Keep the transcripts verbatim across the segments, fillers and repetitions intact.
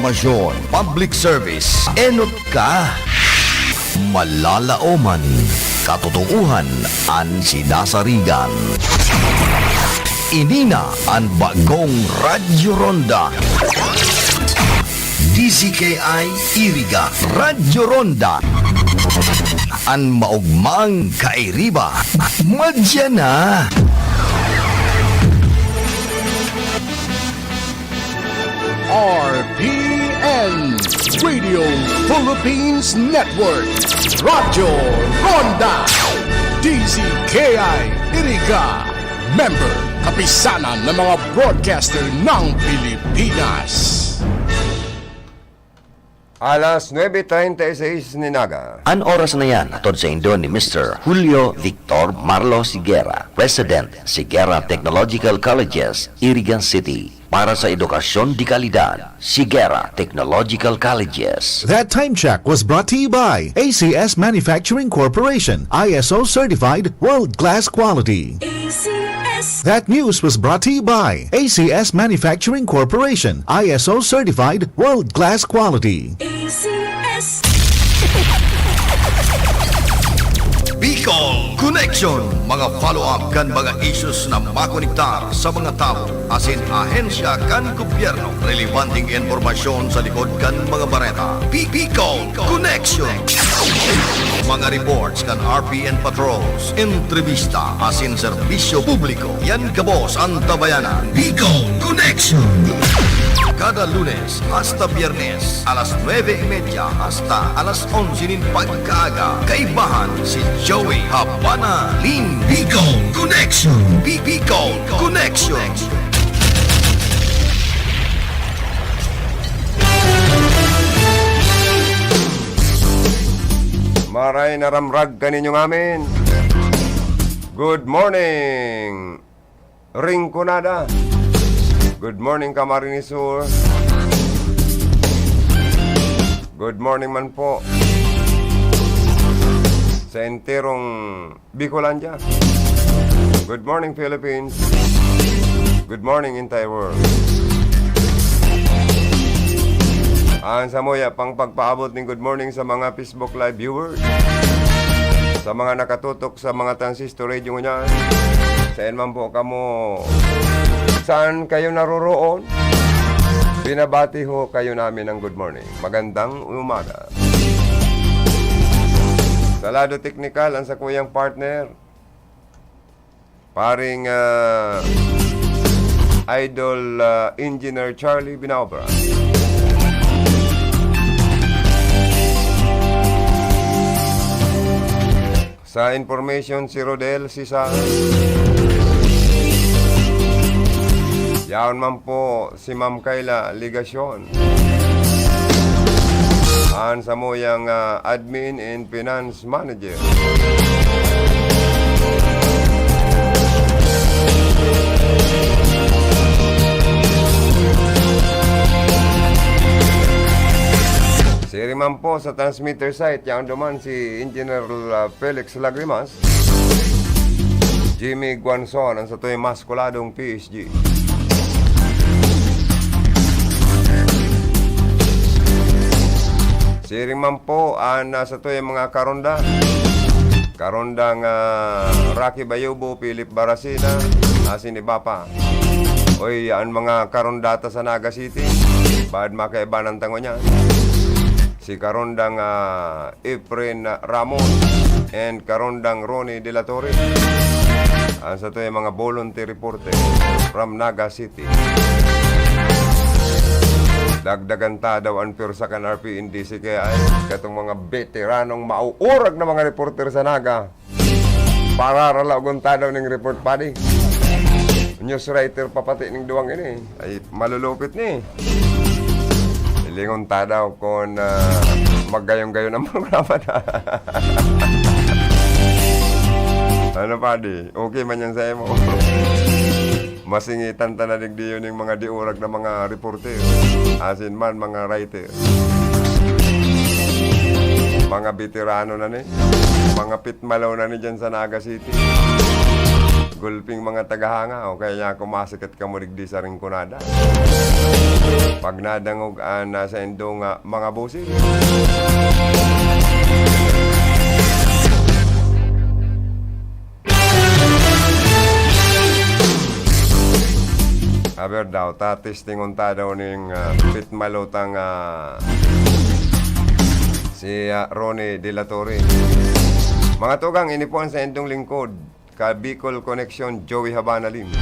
Masyon, public service, enot ka. Malalaoman, katotoohan an sinasarigan. Ini na an bagong Radyo Ronda. D Z K I Iriga, Radyo Ronda. An maogmang kairiba, madya na. R P N, Radio Philippines Network, Radyo Ronda, D Z K I Iriga, member, Kapisanan ng mga Broadcaster ng Pilipinas. Alas nuebe treinta y seis nin aga. An oras na yan, hatod saindo ni Mister Julio Victor Marlo Siguera, President, Siguera Technological Colleges, Irigan City. Para sa edukasyon de kalidad, Siguera Technological Colleges. That time check was brought to you by A C S Manufacturing Corporation, I S O certified, world-class quality. A C S. That news was brought to you by A C S Manufacturing Corporation, I S O certified, world-class quality. A C S. Bicol Connection, mga follow-up kan mga issues na makonektar sa mga tawo asin ahensya kan gobyerno. Relebanteng impormasyon sa likod kan mga bareta. Bi-, Bicol Connection. Mga reports kan R P N patrols, entrevista asin serbisyo publiko. Yan gabos an tabayanan. Bicol Connection. Kada Lunes hasta Biyernes, alas nuebe y media hasta alas onse nin pagkaaga, kaibahan si Joey Habana Limbico Connection. Bi-, Bicol Connection. Maray na ramrag kaninyo ngamin. Good morning, Rinconada. Good morning, Camarines Sur. Good morning man po sa enterong Bicolandia. Good morning, Philippines. Good morning, entire world. Ang samuya pang pagpaabot ning good morning sa mga Facebook Live viewers, sa mga nakatutok sa mga transistor radio ngunyan, saen man po kamo, saan kayo naroroon, binabati ho kayo namin ng good morning. Magandang umaga. Sa lado teknikal, ang sakuyang partner, paring, ah, Idol, ah, Engineer Charlie Binaobra. Sa information, si Rodel Sisa. Yaon man po si Ma'am Kayla Legacion, an samuyang, ah, admin and finance manager. Siring man po sa transmitter site, yaon duman si Engineer, ah, Felix Lagrimas. Jimmy Guanzon, ang satoy maskuladong P S G. Siring man po an, ah, satoy mga karonda. Karondang, ah, Rocky Bayubo, Philip Baracina, asin iba pa. Oy, an mga karondata sa Naga City, baad makaibanan tango niyan. Si Karondang, ah, Efren Ramon and Karondang Ronnie de la Torre. An satoy mga volunteer reporter from Naga City. Dagdagan ta daw an pwersa kan R P N D C K I, katong mga beteranong mauurag na mga reporter sa Naga. Pararalaogon ta daw ning report, padi. News writer pa pati ning duwang ini. Ay, malulupit ni. Hilingon ta daw kun, ah, maggayong-gayon ang programa ta. Ano, padi? Okay man yan sa imo? Masingitan ta na digdi yun yung mga diurag na mga reporter. Asin man, mga writer. Mga beterano na ni. Mga pitmalaw na ni dyan sa Naga City. Gulping mga tagahanga, o kaya kumasikit kamo digdi sa Rinconada. Pag nadangog an, ah, saindong, ah, mga boses. Aber daw, tatistingon ta daw ning, ah, pitmalotang, ah, si, ah, Ronnie De La Torre. Mga tugang, ini po ang saindong lingkod, ka Bicol Connection, Joey Habana Lim.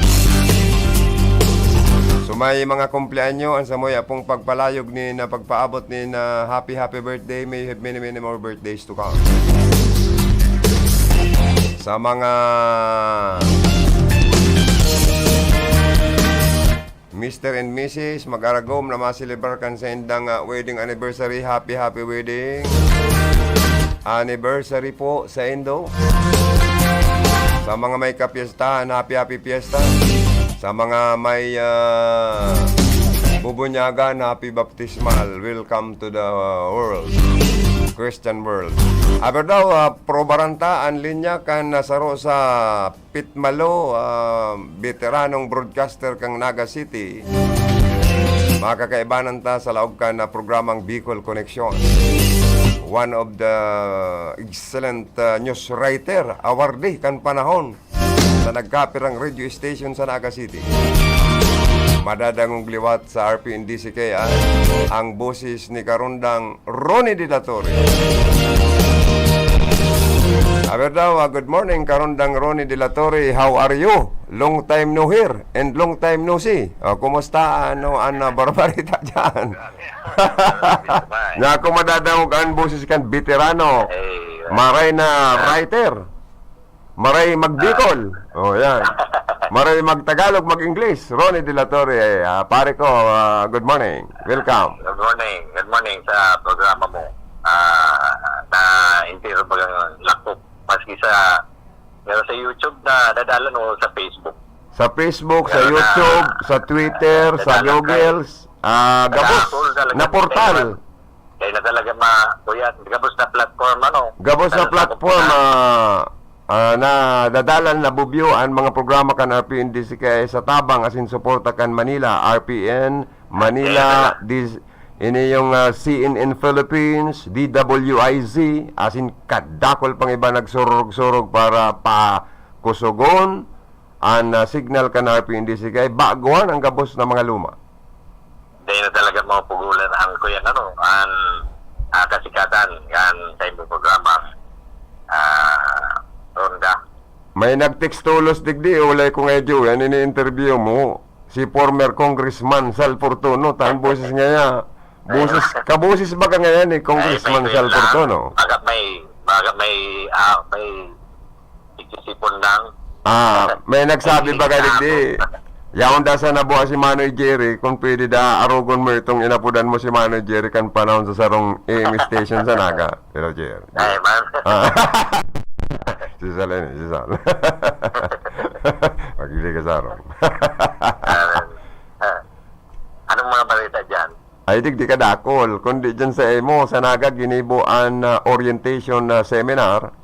So, may mga kumpleanyo, ang samoy apong pagpalayog ni na pagpaabot ni na happy, happy birthday. May you have many, many more birthdays to come. Sa mga Mister and Missus mag-aragom na maselebrar kan saindang, ah, wedding anniversary, happy, happy wedding anniversary po saindo. Sa mga may kapiestahan, happy, happy fiesta. Sa mga may, ah, bubunyagan, happy baptismal. Welcome to the, ah, world. Christian world. Aber daw, ah, probaran ta an linya kan, ah, saro sa pitmalo, ah, veteranong broadcaster kan Naga City. Makakaibanan ta sa laog kan, ah, programang Bicol Connection. One of the excellent, ah, news writer, awardee kan panahon sa nagkapirang radio station sa Naga City. Madadangog liwat sa R P N D C K, ah, ang boses ni Karondang Ronnie De La Torre. Aber daw, ah, good morning, Karondang Ronnie De La Torre. How are you? Long time no hear and long time no see. Ah, kumusta? Ano an, ah, barbarita dyan? Nga ako madadangog an boses kan veterano. Maray na writer. Maray magbikol. Oh, yan. Maray magtagalog, mag-English. Ronnie De La Torre, ah, pare ko, ah, good morning. Welcome. Good morning. Good morning sa programa mo. Ah, na entero bagang lakop. Maski sa, pero sa YouTube na dadala, no, sa Facebook. Sa Facebook, sa Pero na- YouTube, sa Twitter, sa Dadala Google, ah, gabos Sa Apple talaga. na portal. Kaya na talaga ma-, kuya, gabos na platform, ano? Gabos na Talaga platform, na- ah, ah, na dadalan na bubyo an mga programa kan R P N D C K sa tabang asin suporta kan Manila, R P N, Manila, Kaya na- dis-, ini yung, ah, C N N Philippines, D W I Z, asin kadakol pang iba nagsurog-surog para pakusogon an, ah, signal kan R P N D C K. Baguhan ang gabos na mga luma. Dahil na talaga mga pugulan ang kuya, ano, ang, ah, kasikatan kan sa imong programa. Ah, Ronda. May nag-text tolos digdi, ulay ko nga, Joe, yan ini-interview mo. Si former Congressman Sal Fortuno, ta ang boses nga niya. Boses, kaboses ba ka ngayon ni Congressman Ay, may Sal lang. Fortuno? Baga may, baga may, ah, may Nagsisipon lang. Ah, may nagsabi ba ka, digdi? Yaon da sana buha si Manoy Jerry, kung pwede da, arogon mo itong inapodan mo si Manoy Jerry kan panahon sa sarong A M station sa Naga. Pero, Jerry. Ay, man. Ah. Si Sal, eh, si Sal. Magiging ka sarong. Ah, ah. Anong mga balita dyan? Ay, digdi ka dakol. Kundi dyan sa imo, sa Naga, ginibo an, ah, orientation, ah, seminar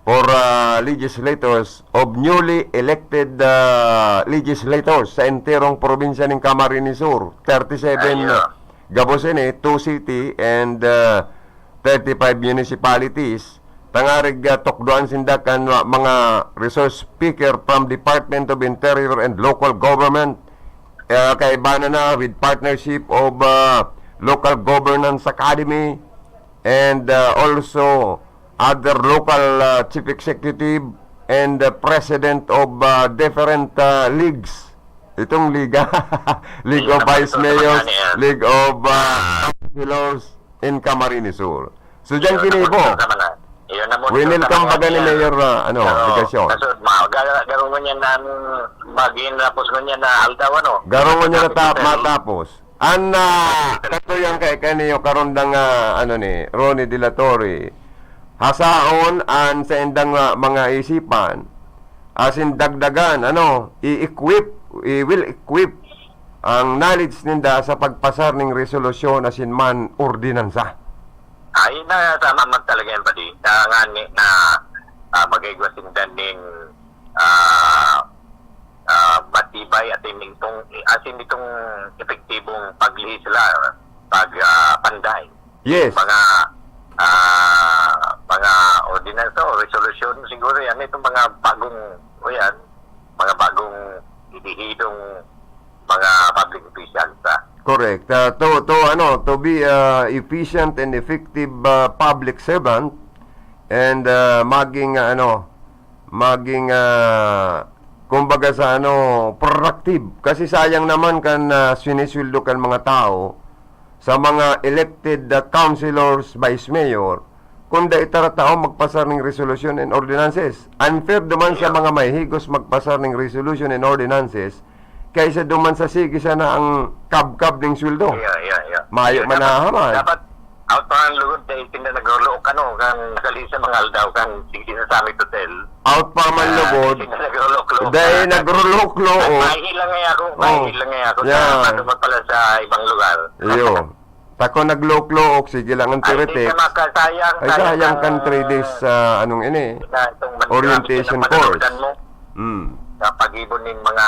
for, ah, legislators of newly elected, ah, legislators sa enterong probinsya ning Camarines Sur. Thirty-seven, Ayun. ah, gabos ini, two city and, ah, thirty-five municipalities. Tangarig, ah, tukdoan sinda kan, ah, mga resource speaker from Department of Interior and Local Government. Ah, kaiba na na with partnership of, ah, Local Governance Academy and, ah, also other local, ah, chief executive and the president of, ah, different, ah, leagues. Itong liga, League League of na Vice pagsusunod Mayors, na niya. League of, ah, Councilors in Camarines Sur. So, diyan Yun, kinibo. Napunta ka na. Yun, napunta Winil ka kang na baga ni niya. Mayor, ah, ano, Oo. Legacion. Kaso, ma-, ga-, garo mo niya na, magin, tapos mo niya na aldaw, ano? Garo mo niya na ta-, Matapos na rin. matapos. An, ah, kato yang kay, kaniyo karundang, ah, ano ni, Ronnie De La Torre. Hasaon an saindang, ah, mga isipan. Asin dagdagan, ano, i-equip, i-, will equip ang knowledge ninda sa pagpasar ning resolusyon asin man ordinansa. Ay, na, tama man talaga yan, padi. Na, nga ni, na, ah, mag-igwa sinda nin, ah, ah, matibay at itong, at itong epektibong paglehislar, pag, ah, panday. Yes. Mga, ah, mga ordinansa o resolusyon, siguro yan, itong mga bagong, o yan, mga bagong hinihidong mga public officials, ah. Correct. Ah, to, to, ano, to be, ah, efficient and effective, ah, public servant and, ah, maging, ah, ano, maging, ah, kumbaga sa ano, productive. Kasi sayang naman kan, ah, sinisweldo kan mga tao sa mga elected, ah, councilors, vice mayor, kung dai ta tao magpasar ning resolution and ordinances. Unfair duman sa Yeah. mga may higos magpasar ning resolution and ordinances kaysa duman sa sige sana ang kabkab ning sweldo. Yeah, yeah, yeah. Mayo Yeah, man dapat, nahaman. dapat out pa ang lugod dahil sinda nagrulok, ano, kan nakalihis sa mga aldaw, kan sige sa Summit Hotel. Out pa man Ah, lugod. Sinda nagrulok-lok. Dahil nagrulok-lok. Ay, mahil lang nga ako, Oh. mahil lang nga ako sa Yeah. patumot pala sa ibang lugar. Iyo. Tako naglok-lok, sige lang ang Ay, di tiritik. ka makasayang, Ay, sayang sayang kan ah, three days, ah, anong ini? na itong man-, Orientation na course. pinapanonodan mo. Mm. Sa pag-ibon ng mga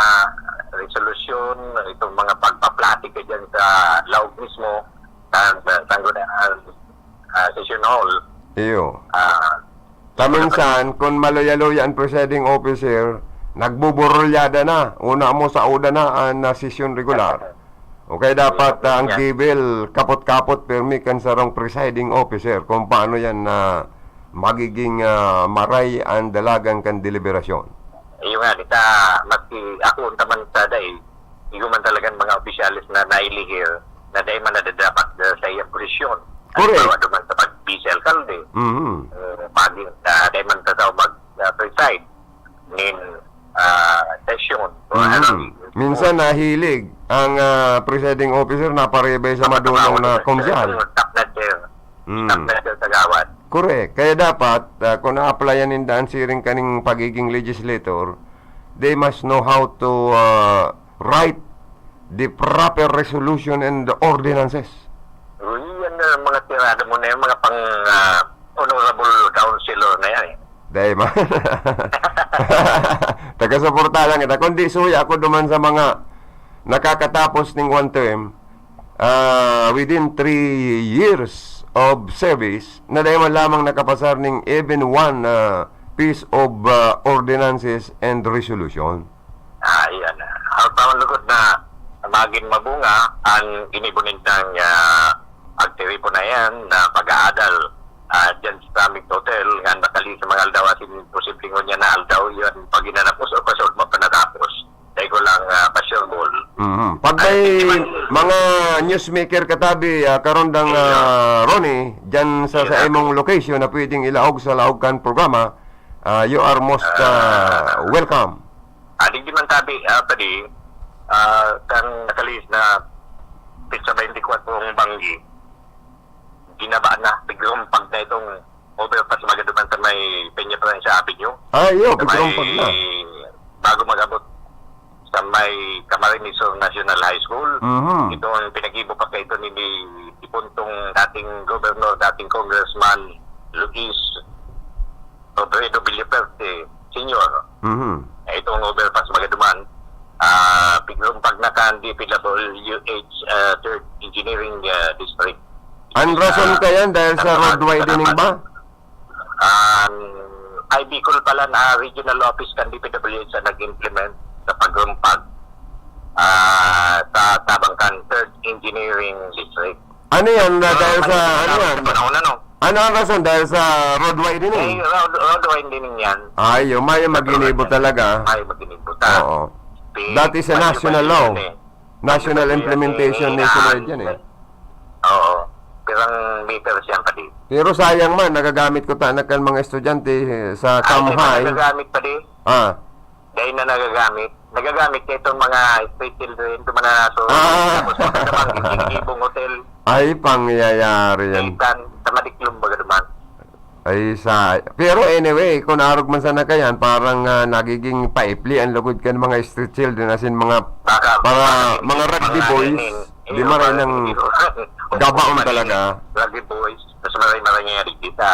resolusyon, itong mga pagpaplatik ka dyan sa laog mismo, sa, sa, sa, ah, session hall. Iyo. Ah, Ta minsan, kun maluya-luya an presiding officer, nagbuburulyada na. Una mo, sauda na an, ah, sesyon regular. O kaya dapat, ah, ang Yan. gibil, kapot-kapot, pirmi kan sarong presiding officer kung paano yan na magiging, ah, maray an dalagan kan deliberasyon. Iyo nga, di ta, maski ako unta man sa dai, igo man talagang mga opisyales na nailihir na dai man nadadapat sa iyang posisyon. Correct. Halimbawa, duman sa pag-vice alkalde, Mhm. eh, pag, ah, dai man tataw mag, ah, preside nin, ah, sesyon. O Mhm. ano, Minsan nahilig ang, ah, presiding officer na paribay sa Dapat madunong na tumawag konsehal. Top notcher. Mm. Top notcher sa gawad. Correct. Kaya dapat, ah, kung na-applyan ninda an siring kaning pagiging legislator, they must know how to, ah, write the proper resolution and the ordinances. Uy, yan na mga tirada mo na yan, mga pang, ah, honorable councilor na yan eh. Dai man. Taga-suporta lang kita. Kundi suya ako duman sa mga nakakatapos ning one term, ah, within three years of service, na dai man lamang nakapasar ning even one, ah, piece of, ah, ordinances and resolution. Ah, iyan. Ang pangalugod na magin mabunga ang ginibo nindang, ah, pagtiripo na yan na pag-aadal, ah, dyan sa Summit Hotel, nga nakali sa mga aldaw asin posibleng ngunyan na aldaw, yan pag inanapos o pasod mapanatapos. Dahil ko lang, ah, pa-sure ball. Mhm. Pag Ay, may hindi man mga newsmaker katabi, ah, karondang, Iyo. ah, Ronnie, dyan sa, Iyo. sa imong location na pwedeng ilaog sa laog kan programa, ah, you are most, ah, Ah. welcome. Ah, digdi man tabi, ah, padi, ah, kan nakalihis na petsa twenty-four ang banggi, ginaba na, pigrumpag na itong overpass magaduman sa may Peña Francia Avenue. Ah, iyo, Sa may pigrumpag na. bago mag-abot sa may Camarines Sur National High School. Mhm. Ito ang pinag-ibo pa kaito ni, ni dipuntong dating governor, dating congressman Luis Robredo Villaperte Senior. Mhm. Eh, itong overpass magaduman, ah, pigrumpag na kan D P W H, ah, Third Engineering, ah, District. An rason Ah, kayan dahil sa sa road mga widening ba? An I Bicol pala na regional office kan D P W H ang nag-implement sa pagrumpag, ah, sa tabang kan Third Engineering District. Ano yan? Na Ah, dahil sa, mali ano na yan? sa panahon, ano? Ano ang rason? Dahil sa road widening? Eh, road, road widening yan. Ay, yung may Sa maginibo road talaga. May maginibo ta. Oo. Pi-, That is a may national law. Yan eh. National May implementation yan eh. nationwide yan eh. Oo. Pirang meters yan, padi. Pero sayang man, nagagamit ko ta kan mga estudyante, eh, sa Ah, Cam hindi pa High. nagagamit, padi. Ah. Dahil na nagagamit. Nagagamit niya itong mga street children, itong mga naso. Ah. Tapos, pagkabang, yung Ibong Hotel. Ay, pangyayari yan. Kaitan, sa Madiklum, baga naman. Ay, sa, pero anyway, kung arog man sana kayan, parang, ah, nagiging paipli ang lugod kan mga street children, as in, mga, Baka, para, baka, mga rugby mga boys, yun, yun, di yun, maray parang ng yun. gabaon Mga talaga. Rugby boys, tapos maray-maray nga yan, kita,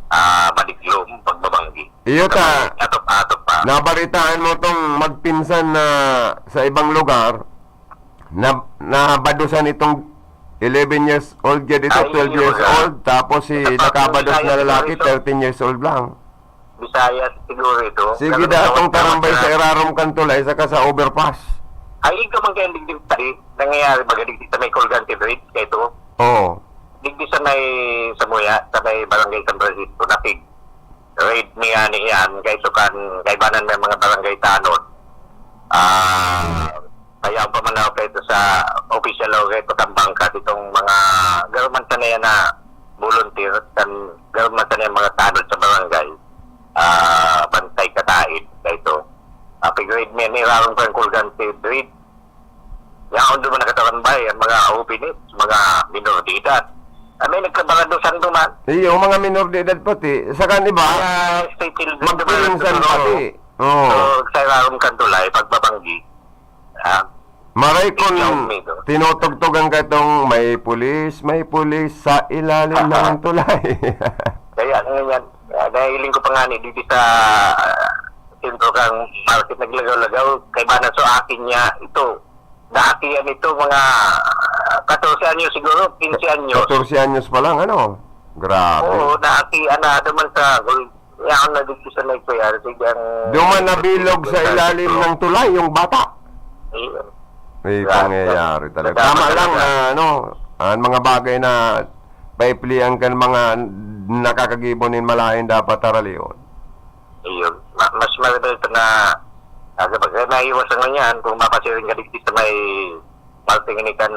ah, Madiklum, pagbabanggi. Iyo ta. Atop-atop pa Nabalitaan mo tong magpinsan na sa ibang lugar, na, nabadusan itong eleven years old, gad ito, Ay, twelve years yun, ah. old, tapos si Sa nakabados Pampanga, na lalaki, ito. thirteen years old lang. Bisaya siguro ito. Sige, Pero da, sa atong tarambay sa Wawa, irarom kan tulay, saka sa overpass. Ay, ikaw man kaya digdig tadi, nangyayari ba digdi sa may Colgante Bridge, kaya ito? Oo. Digdi sa may Samuya, sa may Barangay San Francisco, nakig-, raid niya ni yan, kaya ito kan, kaibanan may mga barangay tanod. Ah, kaya ang pamanaw kaya ito sa official o kaya ito kan bangka, itong mga, garo man sana yan na volunteer, kan, garo man sana yung mga tanod sa barangay. Ah, bantay kataid, kaya ito. Ah, pig-raid niya, nirarom kan Colgante Bridge. Yaon duman nakatarambay ang mga hobenes, mga minor de edad. Ah, may nagkabaradusan duman. Iyo, mga minor de edad pati. Sa kan iba, Mga state children duman magpinsan siguro. pati. Oo. So, sa irarom kan tulay, pagbabanggi. Ah, Maray kun Ikaw, Mido. tinutugtugan ka itong may pulis, may pulis sa ilalim ng tulay. Kaya ngayon, ah, nahiling ko pa nga ni, dito sa, ah, sentro kang market naglagaw-lagaw, kay Bana, so akin niya ito. Naakian ito, mga, ah, katorse anyos siguro, kinse anyos. Katorse anyos pa lang, ano? Grabe. Oo, naakian na duman sa, yaon na dito sa may kuya, sige ang Duman nabilog sa ilalim ng tulay, yung bata. Ayun. May Grabe. pangyayari talaga. Tama Tama lang talaga. na, ano, ang mga bagay na paipilian kan mga nakakagibo nin malaen dapat aralion. Ayun. Ma-, mas maganda ito na, ah, kapag, eh, naiwas ang ganyan, kung mapasiring ka digdi sa may parting ini kan,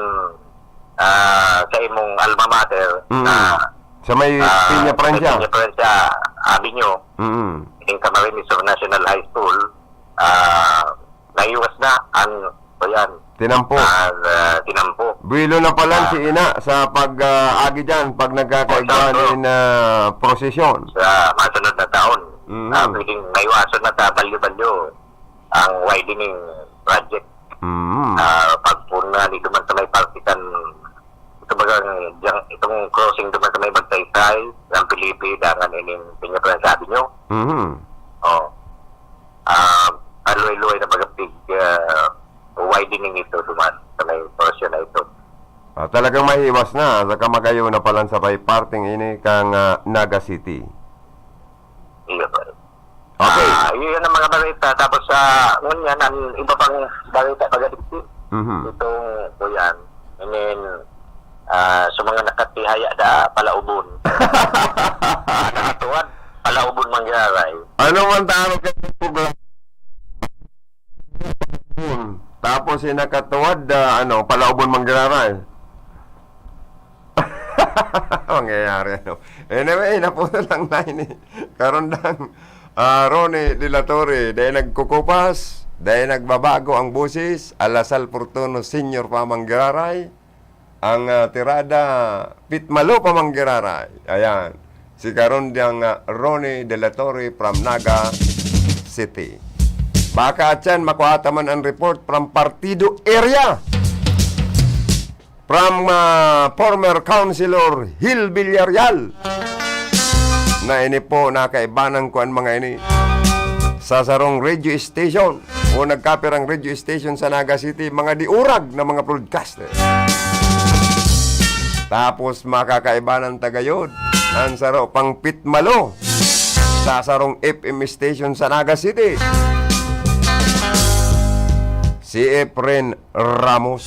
ah, sa imong alma mater, Mm. ah, Sa may ah, Peña sa may Francia. Peña Francia Avenue, Mm. in Camarines Sur National High School, ah, naiwas na ang, o yan, Tinampo. ang, ah, tinampo. Buwelo na pala Ah. si ina sa pag, ah, agi dyan, pag nagkakaigwa Opo. nin, ah, prosesyon. Sa masunod na taon, Mm. ah, pwedeng maiwasan na sa balyo-balyo ang widening project. Mm. Ah, pagpuna ni duman sa may parte kan, ito bagang, diyang, itong crossing duman sa may Magsaysay, ang Felipe, dangan ining Peña Francia Avenue. Mm. Oh. Ah, aluway-luway na pagapig, ah, widening ito duman sa may portion na ito. Ah, talagang mahiwas na, saka magayo na palan sa may parting ini kang, ah, Naga City. Iyo, pare. Okay. Ah, yun ang mga balita. Tapos, ah, ngunyan, ang iba pang balita, pag-adikti. Mhm. Itong, kuyan. I mean, ah, sa mga nakatihaya da, palaubon. Nakatuwad, palaubon manggaray. Ano man tawag ka ng program? Tapos, eh, nakatuwad, ah, ano, palaubon manggaray. Mangyayari, ano? Anyway, napuno lang na ini. Karon lang, ah, Ronnie de la Torre, dahil nagkukupas, dahil nagbabago ang boses, Alasal Fortuno Senior pa manggiraray, ang, ah, tirada, Pitmalo pa manggiraray. Ayan. Si karon diyang, ah, Ronnie de la Torre from Naga City. Baka atyan, makuha ta man ang report from Partido Area. From, ah, former Councilor Hil Villarreal, na ini po, nakaibanan ko ang mga ini sa sarong radio station o nagkapirang radio station sa Naga City, mga diurag na mga broadcaster. Tapos makakaibanan ta gayod ang saro pang pitmalo sa sarong F M station sa Naga City. Si Efren Ramos.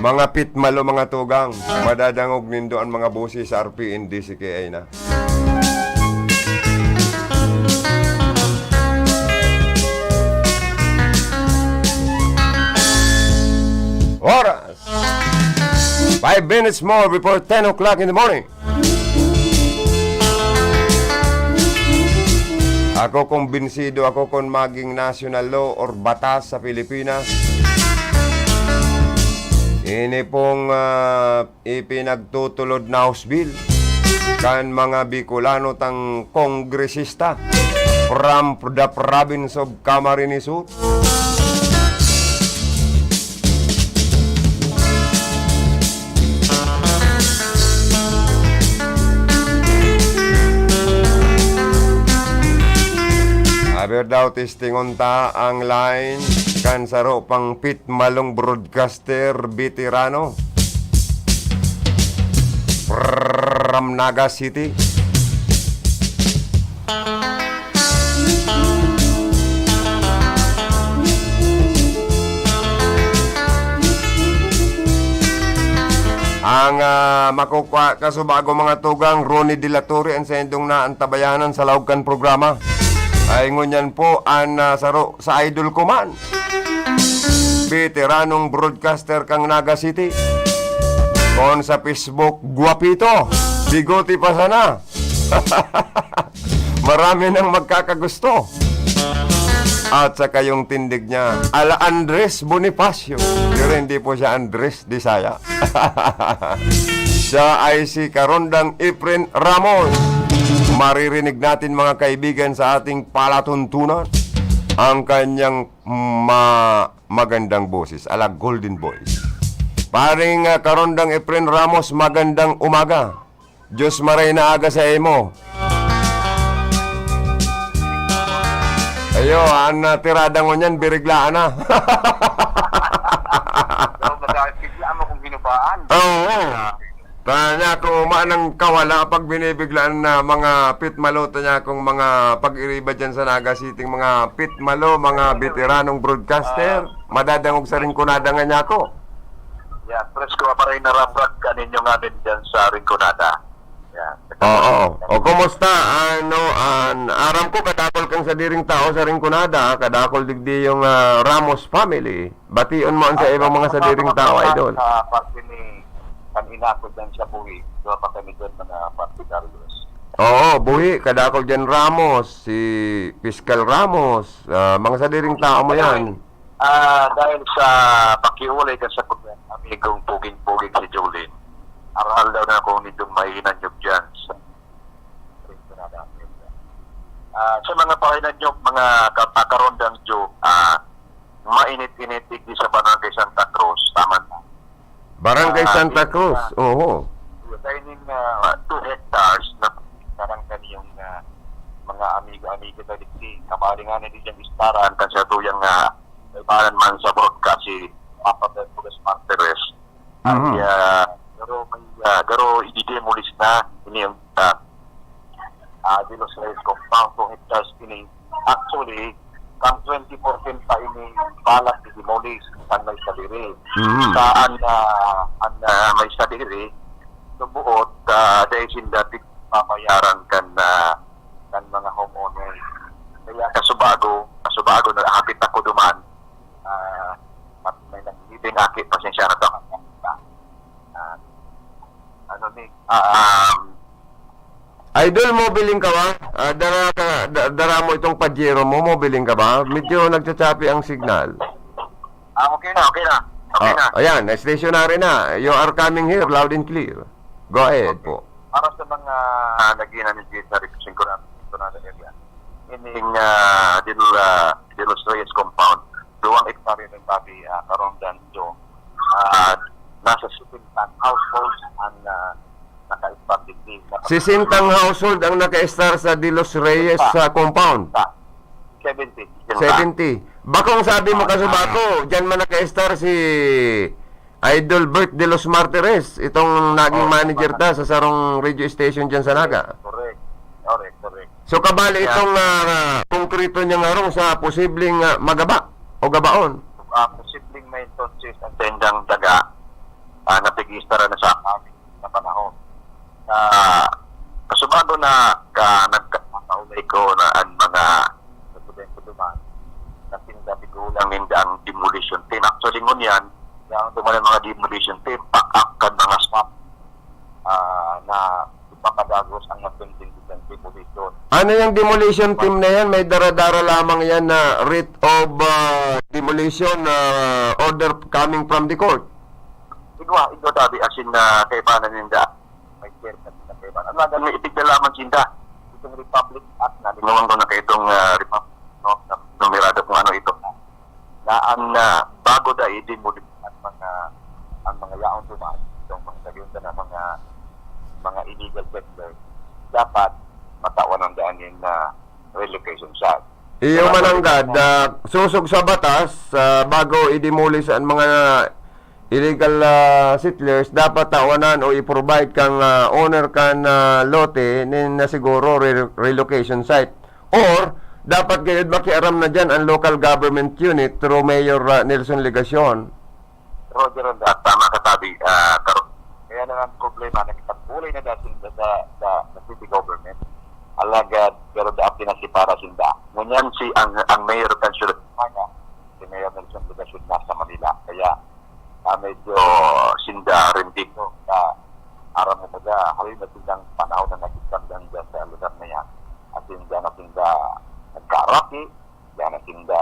Mga pitmalo, mga tugang, madadangog nindo an mga boses sa R P N D C K I na. Oras, five minutes more before ten o'clock in the morning. Ako kumbinsido ako kun maging national law or batas sa Pilipinas, ini pong, ah, ipinagtutulod na House Bill kan mga Bicolano tang kongresista from the province of Camarines Sur. Pero daw testingon ta ang line kan saro pang pitmalong broadcaster, veterano from Naga City. Ang, ah, makukwa-, kasubago mga tugang, Ronnie de la Torre, ang saindong naantabayanan sa laog kan programa. Ay, ngunyan po, an, ah, saro sa idol ko man. Veteranong broadcaster kang Naga City. Kung sa Facebook, guwapito, bigote pa sana. Marami nang magkakagusto. At saka yung tindig niya, ala Andres Bonifacio. Pero hindi po siya Andres Desaya. Siya ay si Karondang Efren Ramos. Maririnig natin, mga kaibigan, sa ating palatuntunan ang kanyang ma-, magandang boses, ala golden voice. Paring, ah, Karondang Efren Ramos, magandang umaga. Diyos maray na aga sa imo. Ayo, an, ah, tirada ngunyan, biriglaan na. Ikaw, mag-, bigla mo kung hinubaan. Oo. Tanya ko, manang kawala pag binibiglaan na mga pitmalo, tanya kong mga pag-iriba dyan sa Naga City, mga pitmalo, mga veteranong broadcaster, madadangog sa Rinconada nga niya ako. Yeah, presko pa rin naraprak kaninyo ngamin dyan sa Rinconada. Yeah. Oo. O, kumusta? Ano, an, aram ko, kadakol kang sadiring tao sa Rinconada, kadakol digdi yung, ah, Ramos family. Bation mo an sa ibang mga sadiring tao, idol. Sa parte ni, kan ina ko dyan sa Buhi, duha pa kami dyan, mga partidarios. Oo, Buhi, kadakol dyan Ramos, si Piskal Ramos, ah, mga sadiring tao mo yan. Ah, dahil sa pakiulay kan sa amigong puging-puging si Jolene, aral daw na kung nindong mahinanyog dyan sa Ah, sa mga pahinanyog, mga ka-, kakarondang Joe, ah, mainit-init digdi sa Barangay Santa Cruz, tama na. Barangay Ah, Santa Cruz, ah, oho. Dining, ah, two hectares na karang kaniyong, ah, mga amigo-amigo ta digdi. Kabali nga na di dyan istaran, kasi ito yung, ah, kaibahan man sa broadcast, si Papa Bermudez Martires. Mhm. Ay, ah, garo may, ah, garo i-demolish na ini ang, ah, ah, De Los Reyes compound, two hectares ini. Actually, kan twenty fourteen pa ini balat i-demolish kan may sadiri. Mhm. Sa an, ah, an, ah, may sadiri, subuot, ah, dahil sinda tig-, babayaran kan, ah, kan mga homeowners. Kaya kasubago, kasubago na hapit ako duman, ah, at may nagbibing aki, pasensya na to. Ah, ano ni, ah, um, Idol, mobiling ka ba? Ah, dara ka, da-, dara mo itong Pajero mo, mobiling ka ba? Medyo nagchachapi ang signal. Ah, okay na, okay na. Okay Ah, na. Ayan, stationary na. You are coming here, loud and clear. Go ahead Okay. po. Para sa mga, ah, naging ano dito sa Rinconada, Rinconada area, ining, ah, Del, ah, De Los Reyes compound, duwang hektarya ng babi, ah, karong danjo, ah, nasa sixteen households ang, ah, naka-start digdi. Sesentang household ang naka-start sa De Los Reyes, Sa sa compound. Sa seventy. Seventy. Bakong sabi mo, Ah, kasubago, ah. Diyan man naka-start si Idol Bert De Los Martires, itong naging Oh, manager tama. ta sa sarong radio station diyan sa Naga. Correct. Correct, correct. So, kabali Yeah. itong, ah, konkreto niyang harong sa posibleng, ah, magaba o gabaon? Ah, posibleng may entonces ang tendang daga, ah, na pag-iistara na sa amin na panahon. Ah, kasubago na ka, nagkakaulay ko na ang mga presidente duman, na tinda tigulang ninda ang demolition team. Actually, ngunyan, yung duman ang mga demolition team, pack up kan mga swamp, ah, na ipapadagos ang matinding demolition. Ano yung demolition team na yan? May dara-dara lamang yan na writ of, ah, demolition, ah, order coming from the court? Igwa, igwa tabi, as in, ah, kaibanan ninda. May chair na sila, kaibanan. Ang lagan may itigda lamang sinda. Itong Republic Act na, linungan ko na kayo itong, ah, Republic, no, na numerado kung ano ito. Na ang, ah, bago da, i-demolish ang mga, ang mga yaon duman, itong mga sabihin na mga, mga illegal settlers, dapat matawan ang daan yung, ah, relocation sa Iyo mananggad, ah, sosog sa batas, ah, bago i-demolish an mga illegal, ah, settlers, dapat tawanan o i-provide kan, ah, owner kan, ah, lote nin, ah, siguro re-, relocation site. Or, dapat gayod makiaram na diyan ang local government unit through Mayor, ah, Nelson Legacion. Roger, ang da-, tama ka, Tabi. Ah, karo-, kaya na ang problema, nakipagpulay na dati sa, sa, sa, sa city government. Alagad, pero dati na si para sinda. Ngunyan si, ang, ang mayor kan siyudad, si Mayor Nelson Legacion, nasa Manila. Kaya, ah, medyo sinda rin dito na aram mo ba, halin na sindang panahon na nagkikandang dyan sa lugar na yan. At sinda na sinda nagkaaraki, yan ang sinda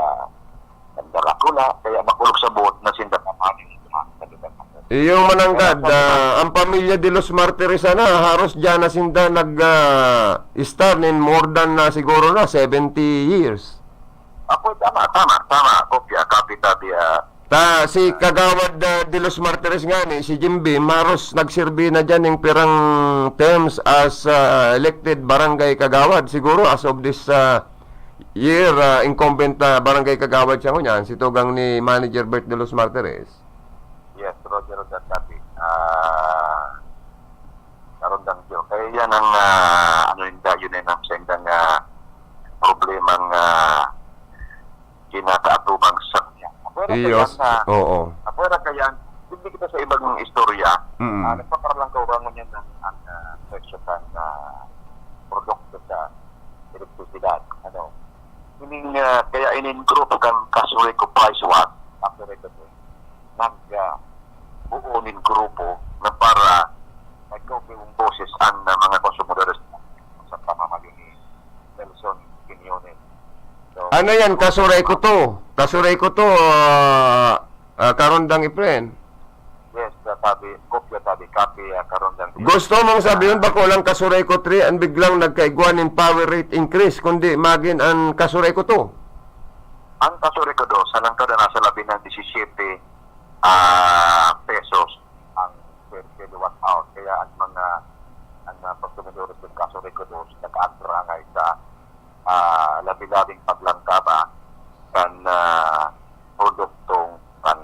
nagdarakula, kaya makulog sa buot na sinda kapatid sa mga sa lugar na to. Iyong mananggad, Kaya sa ah, ang pamilya de los Martires sana, haros diyan na sinda nag, ah, star nin more than na siguro na seventy years. Apo, tama, tama, tama. Kopya, kapita, biya. Ta, si Kagawad, ah, de los Martires nga ni, si Jim Beam, haros nagserbi na diyan ning pirang terms as, ah, elected barangay kagawad. Siguro, as of this, ah, year, ah, incumbent na barangay kagawad siya ngunyan, si tugang ni Manager Bert de los Martires. Yes, Roger, Roger, copy. Ah, Karundang Joe. Kaya yan ang, ah, ano yung dayon na yun, ang sendang, ah, problemang, ah, kinakaatubang sa kanya. Apwera ka Iyos, yan na, oo. Apwera ka yan, hindi kita sa ibang istorya. Mm. Ah, nagpaparalangkaw ba ngunyan ng, ang, ah, presyo kan, ah, produkto sa elektrisidad? Ano? Ining, ah, kaya inin grupo kan Casureco Price Watch, Casureco to, nag, ah, buo nin grupo na para magkaupihong boses ang, ah, mga konsumidores sa pamamayo ni Nelson Quiñones. So, Ano yan? Casureco to. Casureco to, ah, ah, Karondang Efren. Yes, ah, sabi, kopya, sabi, copy, ah, Karondang Efren. Gusto mong sabihin ba ko lang Casureco three ang biglang nagkaigwa nin power rate increase, kundi magin ang Casureco two? Ang Casureco dos, sa langkada nasa labi ng disisiyete, ah, pesos ang per kilowatt hour. Kaya ang mga, ang mga konsumidores ng Casureco dos nag-aagrangay sa, ah, labi-labing paglangkaba kan, ah, produktong kan,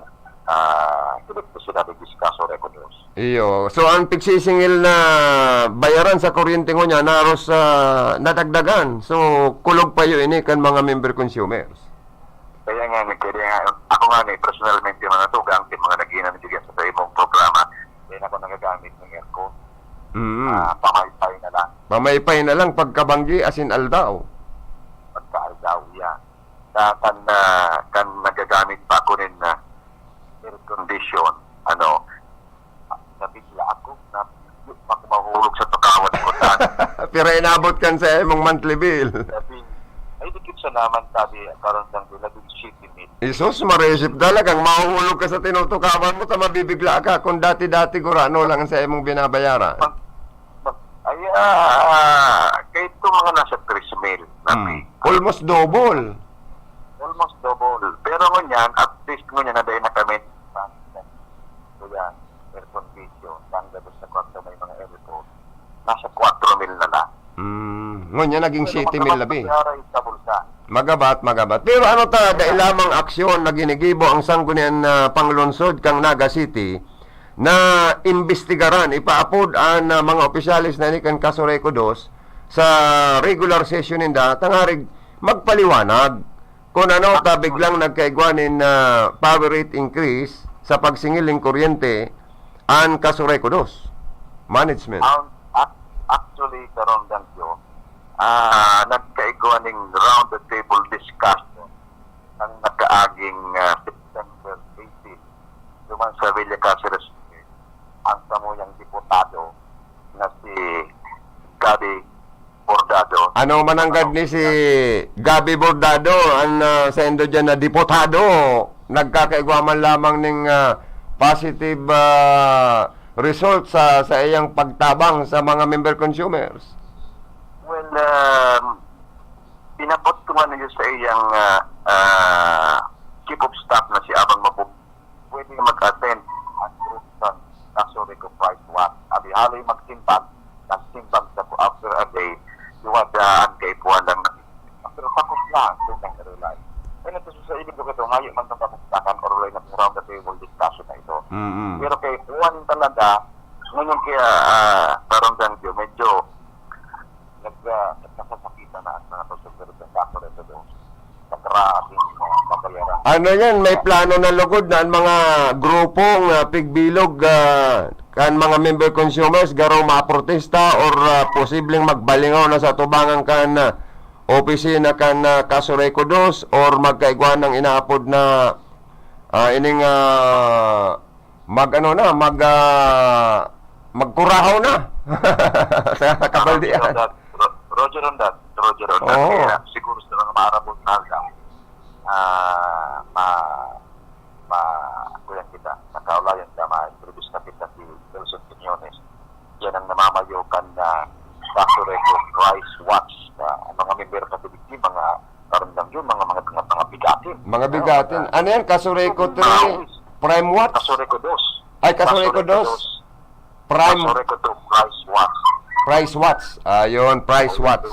ah, elektrisidad digdi sa Casureco dos. Iyo. So, ang pigsisingil na bayaran sa kuryente ngunyan, haros, ah, nadagdagan. So, kulog pa yun ini kan mga member consumers. Kaya nga, ni-, kaya nga, ako nga ni, personalmente, mga tugang, yung mga nag-iinam dyan sa imong programa, kaya ako nagagamit ng aircon. Mm. Ah, pamaypay na lang. Pamaypay na lang pagkabanggi, asin aldaw. Pagka-aldaw, yan. Sa kan, ah, kan nagagamit pa ako nin, ah, air condition, ano, nabigla ako, na, di pa ako mahulog sa tukawan ko, tan. Pero inabot kan sa imong monthly bill. Sabi, ay, dikit siya naman, sabi, karon lang, labing siyete mil. Isus, marisip talagang mahuhulog ka sa tinutukawan mo, ta mabibigla ka kung dati-dati gurano lang sa imong binabayaran. Mag-, mag-, ay, ah, kahit kung mga nasa tres mil, Hmm. sabi. Almost double. Almost double. Pero ngunyan, at least ngunyan, na dahil na kami, kuya, air condition, tanggal sa kwarto may mga aircon, nasa kwatro mil na lang. Hmm. Ngunyan, naging Pero siyete mil magabat labi. Sa bulsa. Magabat, magabat. Pero ano ta, dai lamang aksyon na ginigibo ang Sangguniang, ah, Panglungsod kan Naga City na imbestigaran, ipaapod an, ah, mga opisyales na ini kan Casureco dos sa regular session ninda, tangarig magpaliwanag. Kun ano ta biglang nagkaigwa nin, ah, power rate increase sa pagsingil nin kuryente, an Casureco dos management. Ang, ac-, actually, Karong Dangyo, ah, nagkaigwa ning round the table discussion ang nakaaging, ah, September eighteen. Duman sa Villa Caceres, ang samuyang diputado na si Gabby Bordado. Ano mananggad ni si Gabby Bordado, an, ah, saindo diyan na diputado, nagkakaigwa man lamang ning, ah, positive, ah, result sa, sa iyang pagtabang sa mga member consumers? Well, um, inabot ko man yun sa iyang, ah, ah, chief of staff na si Abang Mabu-, pwede mag-attend ang group sa Casureco Price Watch. Abi, haloy magsimbag, nagsimbag sa ko after a day, iwada ang kaipuhan lang. Pero tapos na, so, Kamustahan or wala na pong round the table discussion na ito. Mm-mm. Pero kay Juan talaga, ngayon kaya, ah, Karondan Joe, medyo nag-, ah, nagkasasakitan na ang mga pagsusunod ng kaso nito doon. Sa grabeng, ah, kabayaran. Ano yan? May plano na lugod na ang mga grupong, ah, pigbilog, ah, kan mga member consumers, garo maprotesta or, ah, posibleng magbalingaw na sa tubangan kan, ah, opisina kan, ah, Casureco Dos or magkaigwa ng inaapod na, ah, ining, ah, mag-ano na, mag, ah, magkurahaw na sa kabaldian. Roger on that. Ro-, Roger on that. Roger on that. Oo. Kaya siguro sa mga maarabol na aldaw, ah, ma-, ma-, kuyan kita, nakaulayan ka, ma-introduce na kita si Nelson Quiñones. Yan ang namamayo kan, ah, Casureco Price Watch. Ah, ang mga member kasi dito, mga Karondan Joe, mga, mga, mga, mga bigatin. Mga bigatin. Mga, ano yan? Casureco three, Prime Watch? Casureco Dos. Ay, Casureco Dos. Prime. Casureco Dos, Price Watch. Price Watch. Ayun, Price Watch.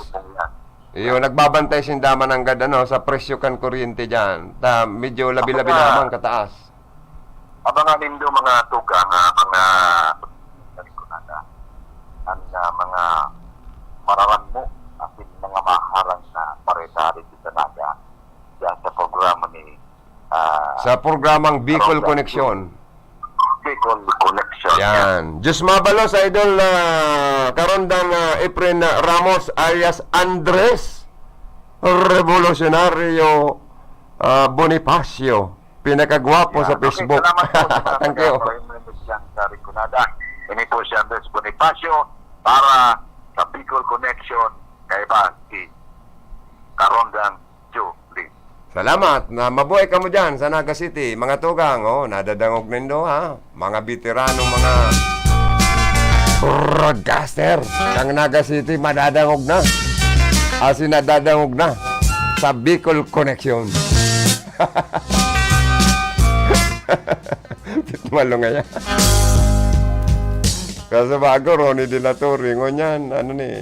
Ayun, nagbabantay sinda man nanggad, ano, sa presyo kan kuryente dyan. Ta, medyo labi-labi lamang kataas. Abangan nindo, mga tugang, ah, mga, ang, ah, mga mararanmo asin mga maharang na pareta dito sa Naga, diyan sa programa ni, ah, sa programang Bicol Connection. Bicol Connection. Yan. Diyos mabalos, Idol, ah, Karondan, ah, Efren, ah, Ramos alias Andres Revolucionario, ah, Bonifacio. Pinakagwapo sa Facebook. Yan. Okay, salamat po sa mga taga-Prime News dyan sa Rinconada. Ini po si Andres Bonifacio para sa Bicol Connection, kaiba si Karondan Joe Lee. Salamat na mabuhay kamo dyan sa Naga City. Mga tugang, oh, nadadangog nindo, ha? Mga veterano, mga broadcaster ng Naga City, madadangog na. Asin nadadangog na sa Bicol Connection. Malo nga yan. Kaso bago, Ronnie de la Torre, ngunyan, ano ni,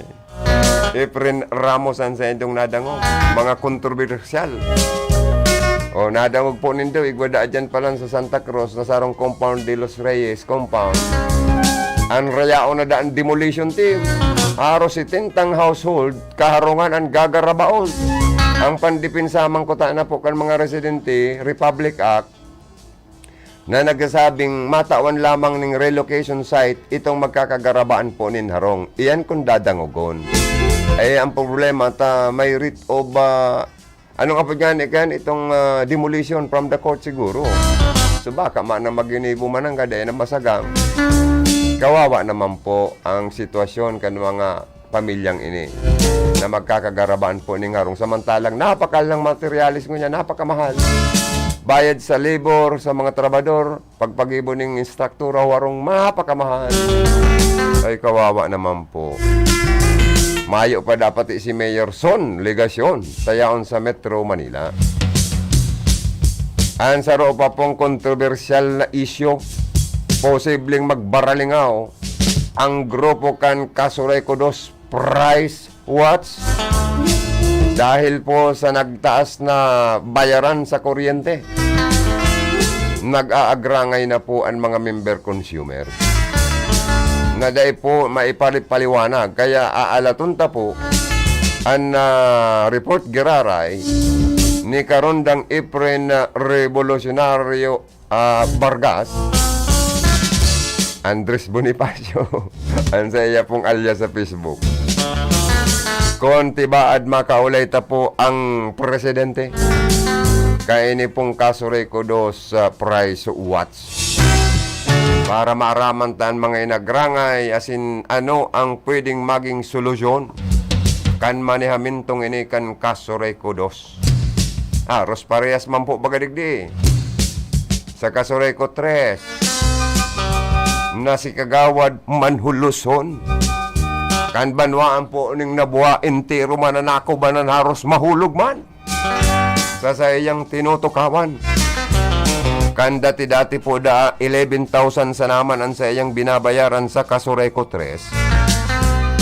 Efren Ramos ang sa indong nadangog. Mga kontrobersyal. O, nadangog po nindo, igwa daa dyan pa lang sa Santa Cruz, na sarong compound de los Reyes compound. Ang rayaon na daan demolition team. Haros setenta household, kaharungan ang gagarabaon. Ang pandepensa man kuta na po kan mga residente, Republic Act, na nagsasabing matawan lamang ning relocation site itong magkakagarabaan po nin harong. Iyan kung dadangogon. Eh, ang problema, ta may writ of, ah, anong apod nga ni kan itong, ah, demolition from the court siguro. So, baka man na maginibo man ang gada na masagang. Kawawa naman po ang sitwasyon kan mga pamilyang ini na magkakagarabaan po ning harong, samantalang napakahal ng materyales ngunyan, napakamahal. Bayad sa labor, sa mga trabador, pagpagibo ning instruktura, harong mapakamahal. Ay, kawawa naman po. Mayo pa dapat si Mayor Son Legacion, tayaon sa Metro Manila. Ang saro pa pong kontrobersyal na isyu, posibleng magbaralingaw ang grupo kan Casureco Dos Price Watch dahil po sa nagtaas na bayaran sa kuryente. Nag-aagrangay na po ang mga member consumer na dai po maipalipaliwanag. Kaya aalaton ta po ang, ah, report giraray ni Karondang Efren Revolucionario ah, Vargas, Andres Bonifacio, ang sa iya pong alias sa Facebook. Kon tibaad makaulay ta po ang presidente, kaini pong Casureco Dos, ah, Price Watch. Para maaraman ta an mga inagrangay, asin ano ang pwedeng maging solusyon kan manehamentong ini kan Casureco Dos. Haros parehas man po baga digdi sa Casureco Tres na si Kagawad Manhuluson. Kan banwaan po ning nabuha, entero mananakop an haros mahulog man sa saiyang tinutukawan. Kan dati-dati po daa, eleven thousand sana man an saiyang binabayaran sa Casureco Tres.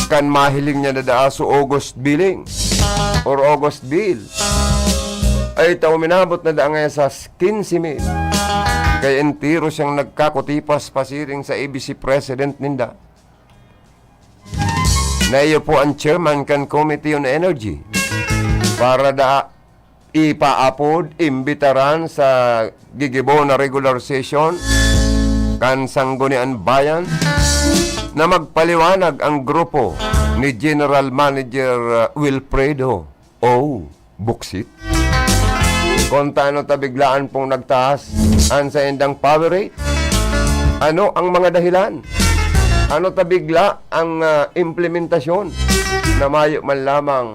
Kan mahiling niya na daa su August billing or August bill. ay ta uminabot na daa ngaya sa quince mil. Kaya entero siyang nagkakutipas pasiring sa A B C president ninda, na iyo po ang chairman kan Committee on Energy, para da ipaapod, imbitaran sa gigibo na regular session kan Sangguniang Bayan na magpaliwanag ang grupo ni General Manager, uh, Wilfredo O. Buksit. Kung ta ano ta biglaan pong nagtaas an saindang power rate, ano ang mga dahilan? Ano ta bigla ang, ah, implementasyon na mayo man lamang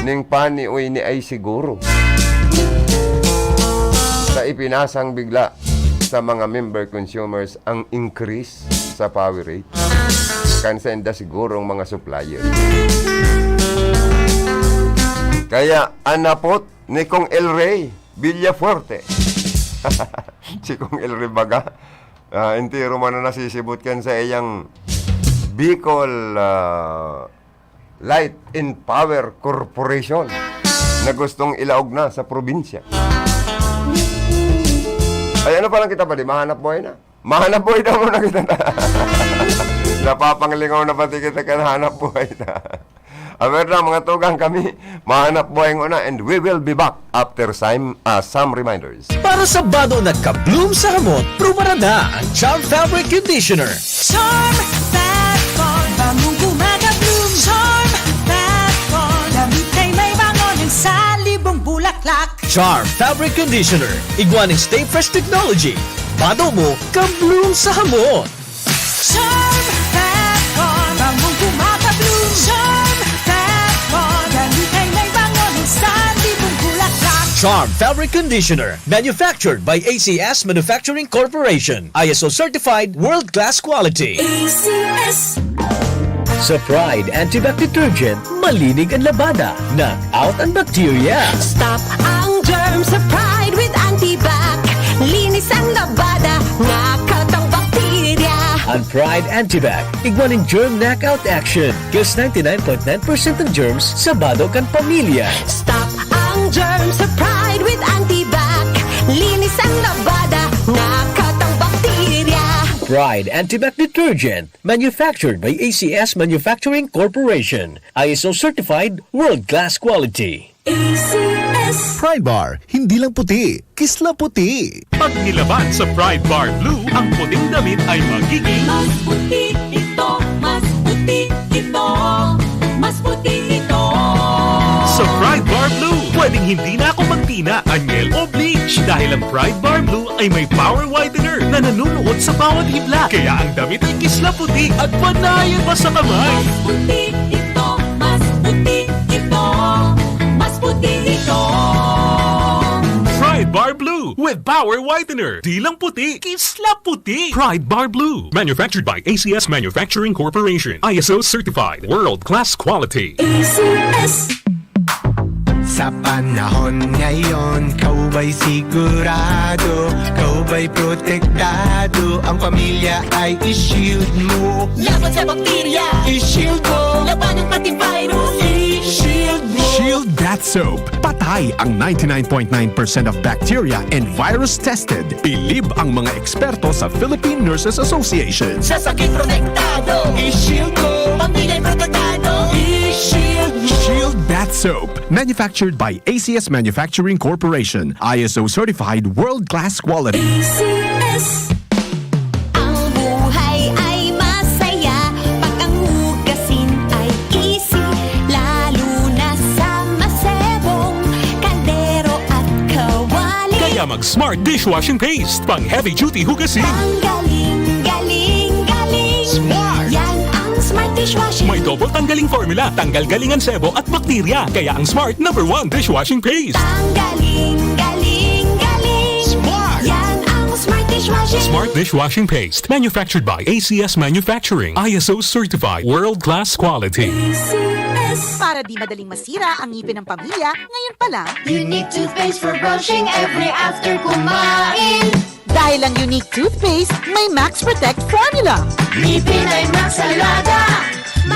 ning pani o ini ay siguro sa ipinasang bigla sa mga member consumers ang increase sa power rate kan sainda sigurong mga supplier. Kaya anapot ni Kong El Rey Villafuerte. Si Kong El Rey baga, ah, entero man na nasisibot kan sa iyang Bicol, ah, Light and Power Corporation na gustong ilaog na sa probinsya. Ay, ano pa lang kita, padi? Mahanap buhay na. Mahanap buhay daw muna kita. Napapanglingaw na pati kita kan hanap buhay na. Aber na, mga tugang, kami, mahanap buhay nguna, and we will be back after some, ah, some reminders. Para sa bado na ka-bloom sa hamot, prubarada ang Charm Fabric Conditioner. Charm Fab Con, bangong gumagabloom. Charm Fab Con, damit ay may bango ng salibong bulaklak. Charm Fabric Conditioner, igwa ning Stay Fresh Technology. Bado mo, ka-bloom sa hamot. Charm Fab Con, bangong gumagabloom. Charm Fab Con, damit ay may bango ng salibong bulaklak. Charm Fabric Conditioner, manufactured by A C S Manufacturing Corporation. I S O certified, world-class quality. A C S. Sa Pride Antibac Detergent, malinig ang labada, knock out ang bakterya. Stop ang germs sa Pride with Antibac. Linis ang labada, knock out ang bakterya. Ang Pride Antibac, igwa nin germ knockout action. Kills ninety-nine point nine percent ng germs sa bado kan pamilya. Stop ang germs sa Pride with Antibac. Linis ang labada, knock out ang bakterya. Pride Antibac Detergent, manufactured by A C S Manufacturing Corporation. I S O certified, world-class quality. A C S. Pride Bar, hindi lang puti, kisla puti. Pag nilaban sa Pride Bar Blue, ang puting damit ay magiging mas puti ito, mas puti ito, mas puti ito. Sa Pride Bar Blue, pwedeng hindi na ako magtina, anyel o bleach dahil ang Pride Bar Blue ay may power whitener na nanunuot sa bawat hibla. Kaya ang damit ay kisla puti at panayan pa sa kamay. Mas puti ito, mas puti ito, mas puti ito. Pride Bar Blue with Power Whitener. Di lang puti, kisla puti. Pride Bar Blue. Manufactured by A C S Manufacturing Corporation. I S O certified. World class quality. A C S. Sa panahon ngayon, ikaw ba'y sigurado, ikaw ba'y protektado, ang pamilya ay i-shield mo. Laban sa bakterya, i-shield mo. Labanan pati virus, i-shield mo. Shield Bath Soap. Patay ang ninety-nine point nine percent of bacteria and virus tested. Bilib ang mga eksperto sa Philippine Nurses Association. Sa sakit protektado, i-shield mo. Pamilya'y protektado, i-shield mo. Shield Bath Soap. Manufactured by A C S Manufacturing Corporation. I S O certified world-class quality. A C S. Ang buhay ay masaya pag ang hugasin ay easy, lalo na sa masebong kaldero at kawali. Kaya mag Smart Dishwashing Paste, pang heavy duty hugasin. Ang galing, galing, galing. Smart. Yan ang Smart Dishwashing. May double tanggaling formula, tanggal galing ang sebo at bakterya. Kaya ang Smart number one dishwashing paste. Ang galing, galing, galing. Smart. Yan ang Smart Dishwashing. Smart Dishwashing Paste. Manufactured by A C S Manufacturing. I S O certified. World class quality. A C S. Para di madaling masira ang ngipin ng pamilya, ngayon pa lang. Unique toothpaste for brushing every after kumain. Dahil ang Unique Toothpaste may Max Protect Formula. Ngipin ay Max Alaga,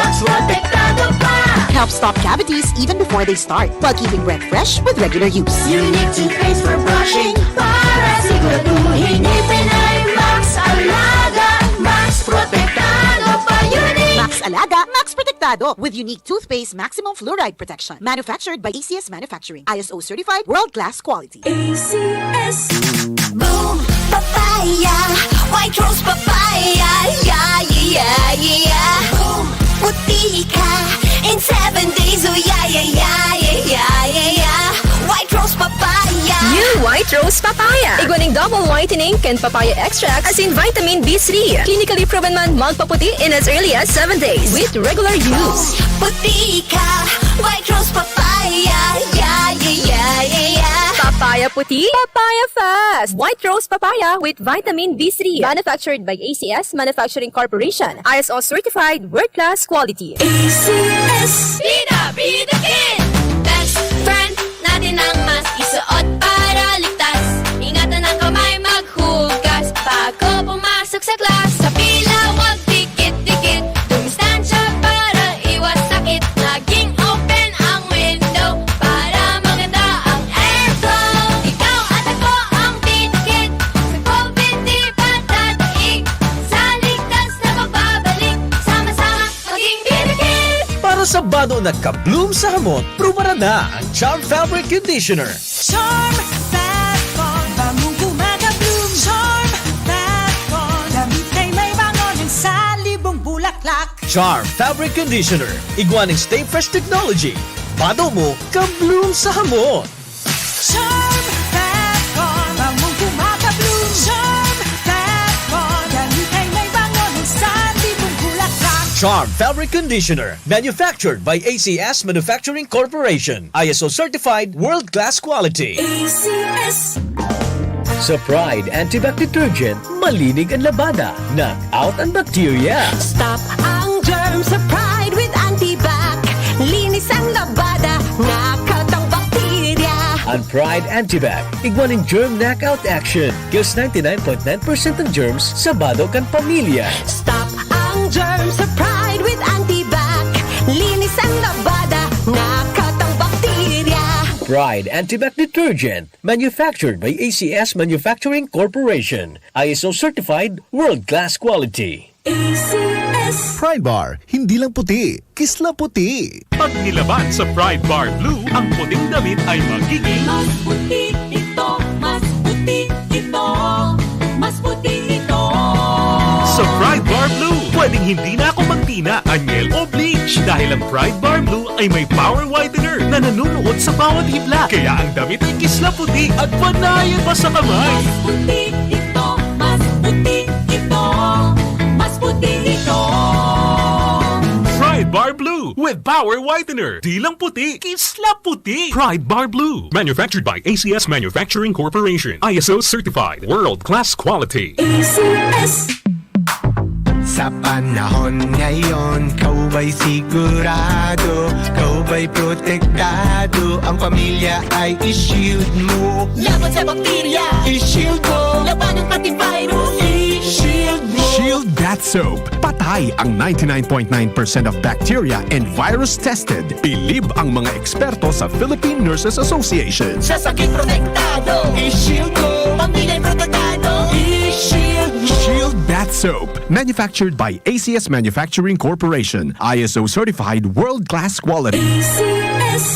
Max Protectado pa! Helps stop cavities even before they start, while keeping breath fresh with regular use. Unique toothpaste for brushing para siguraduhin ngipin ay Max Alaga, Max Protectado pa. Unique! Max Alaga, Max Protectado, with unique toothpaste maximum fluoride protection. Manufactured by A C S Manufacturing. I S O certified, world-class quality. A C S. Boom Papaya, White Rose Papaya, yeah, yeah, yeah, yeah. Boom Puti ka in seven days, oh yeah, yeah, yeah. White Rose Papaya. New White Rose Papaya. Igwa nin double whitening kan papaya extract asin vitamin B three. Clinically proven man magpaputi in as early as seven days with regular use. Puti ka, White Rose Papaya, yeah, yeah, yeah, yeah, yeah. Papaya puti, papaya fast. White Rose Papaya with vitamin B three. Manufactured by A C S Manufacturing Corporation. I S O certified, world-class quality. A C S. Bida, bida kid! Best friend natin ang mask, isuot para ligtas. Ingatan ang kamay, maghugas bago pumasok sa class. Sa pila, wag dikit-dikit. Dumistansya para iwas sakit. Naging open ang window para maganda ang airflow. Ikaw at ako ang bida kid. Sa COVID, di pa dadaig. Sa ligtas na pagbabalik. Sama-sama maging bida kid. Para sa bado na ka-bloom sa hamot, prubaran na ang Charm Fabric Conditioner. Charm Fat Con, bangong kumaga-bloom. Charm Fat Con, damit ay may bango ng salibong bulaklak. Charm Fabric Conditioner, igwa nin Stay Fresh Technology. Bado mo, ka-bloom sa hamot. Charm Fat Con, bangong kumaga-bloom. Charm Fat Con, damit ay may bango ng salibong bulaklak. Charm Fabric Conditioner, manufactured by A C S Manufacturing Corporation. I S O certified, world-class quality. A C S. Sa Pride Antibac Detergent, malinig ang labada, knock out ang bakterya. Stop ang germ sa Pride with Antibac. Linis ang labada, knock out ang bakterya. Ang Pride Antibac, igwa nin germ knockout action. Kills ninety-nine point nine percent ng germs sa bado kan pamilya. Stop ang germ sa Pride with Antibac. Linis ang labada, knock out ang bakterya. Pride Antibac Detergent, manufactured by A C S Manufacturing Corporation. I S O certified, world-class quality. A C S. Pride Bar, hindi lang puti, kisla puti. Pag nilaban sa Pride Bar Blue, ang puting damit ay magiging mas puti ito, mas puti ito, mas puti ito. Sa Pride Bar Blue, pwedeng hindi na ako magtina, anyel o bleach dahil ang Pride Bar Blue ay may power whitener na nanunuot sa bawat hibla. Kaya ang damit ay kisla puti at panayan pa sa kamay. Mas puti ito, mas puti ito, mas puti ito. Pride Bar Blue with Power Whitener. Di lang puti, kisla puti. Pride Bar Blue. Manufactured by A C S Manufacturing Corporation. I S O certified. World class quality. A C S. Sa panahon ngayon, ikaw ba'y sigurado, ikaw ba'y protektado, ang pamilya ay i-shield mo. Laban sa bakterya, i-shield mo. Labanan pati virus, i-shield mo. Shield Bath Soap. Patay ang ninety-nine point nine percent of bacteria and virus tested. Bilib ang mga eksperto sa Philippine Nurses Association. Sa sakit protektado, i-shield mo. Pamilya'y protektado, i-shield mo. Shield Bath Soap. Manufactured by A C S Manufacturing Corporation. I S O certified, world-class quality. A C S.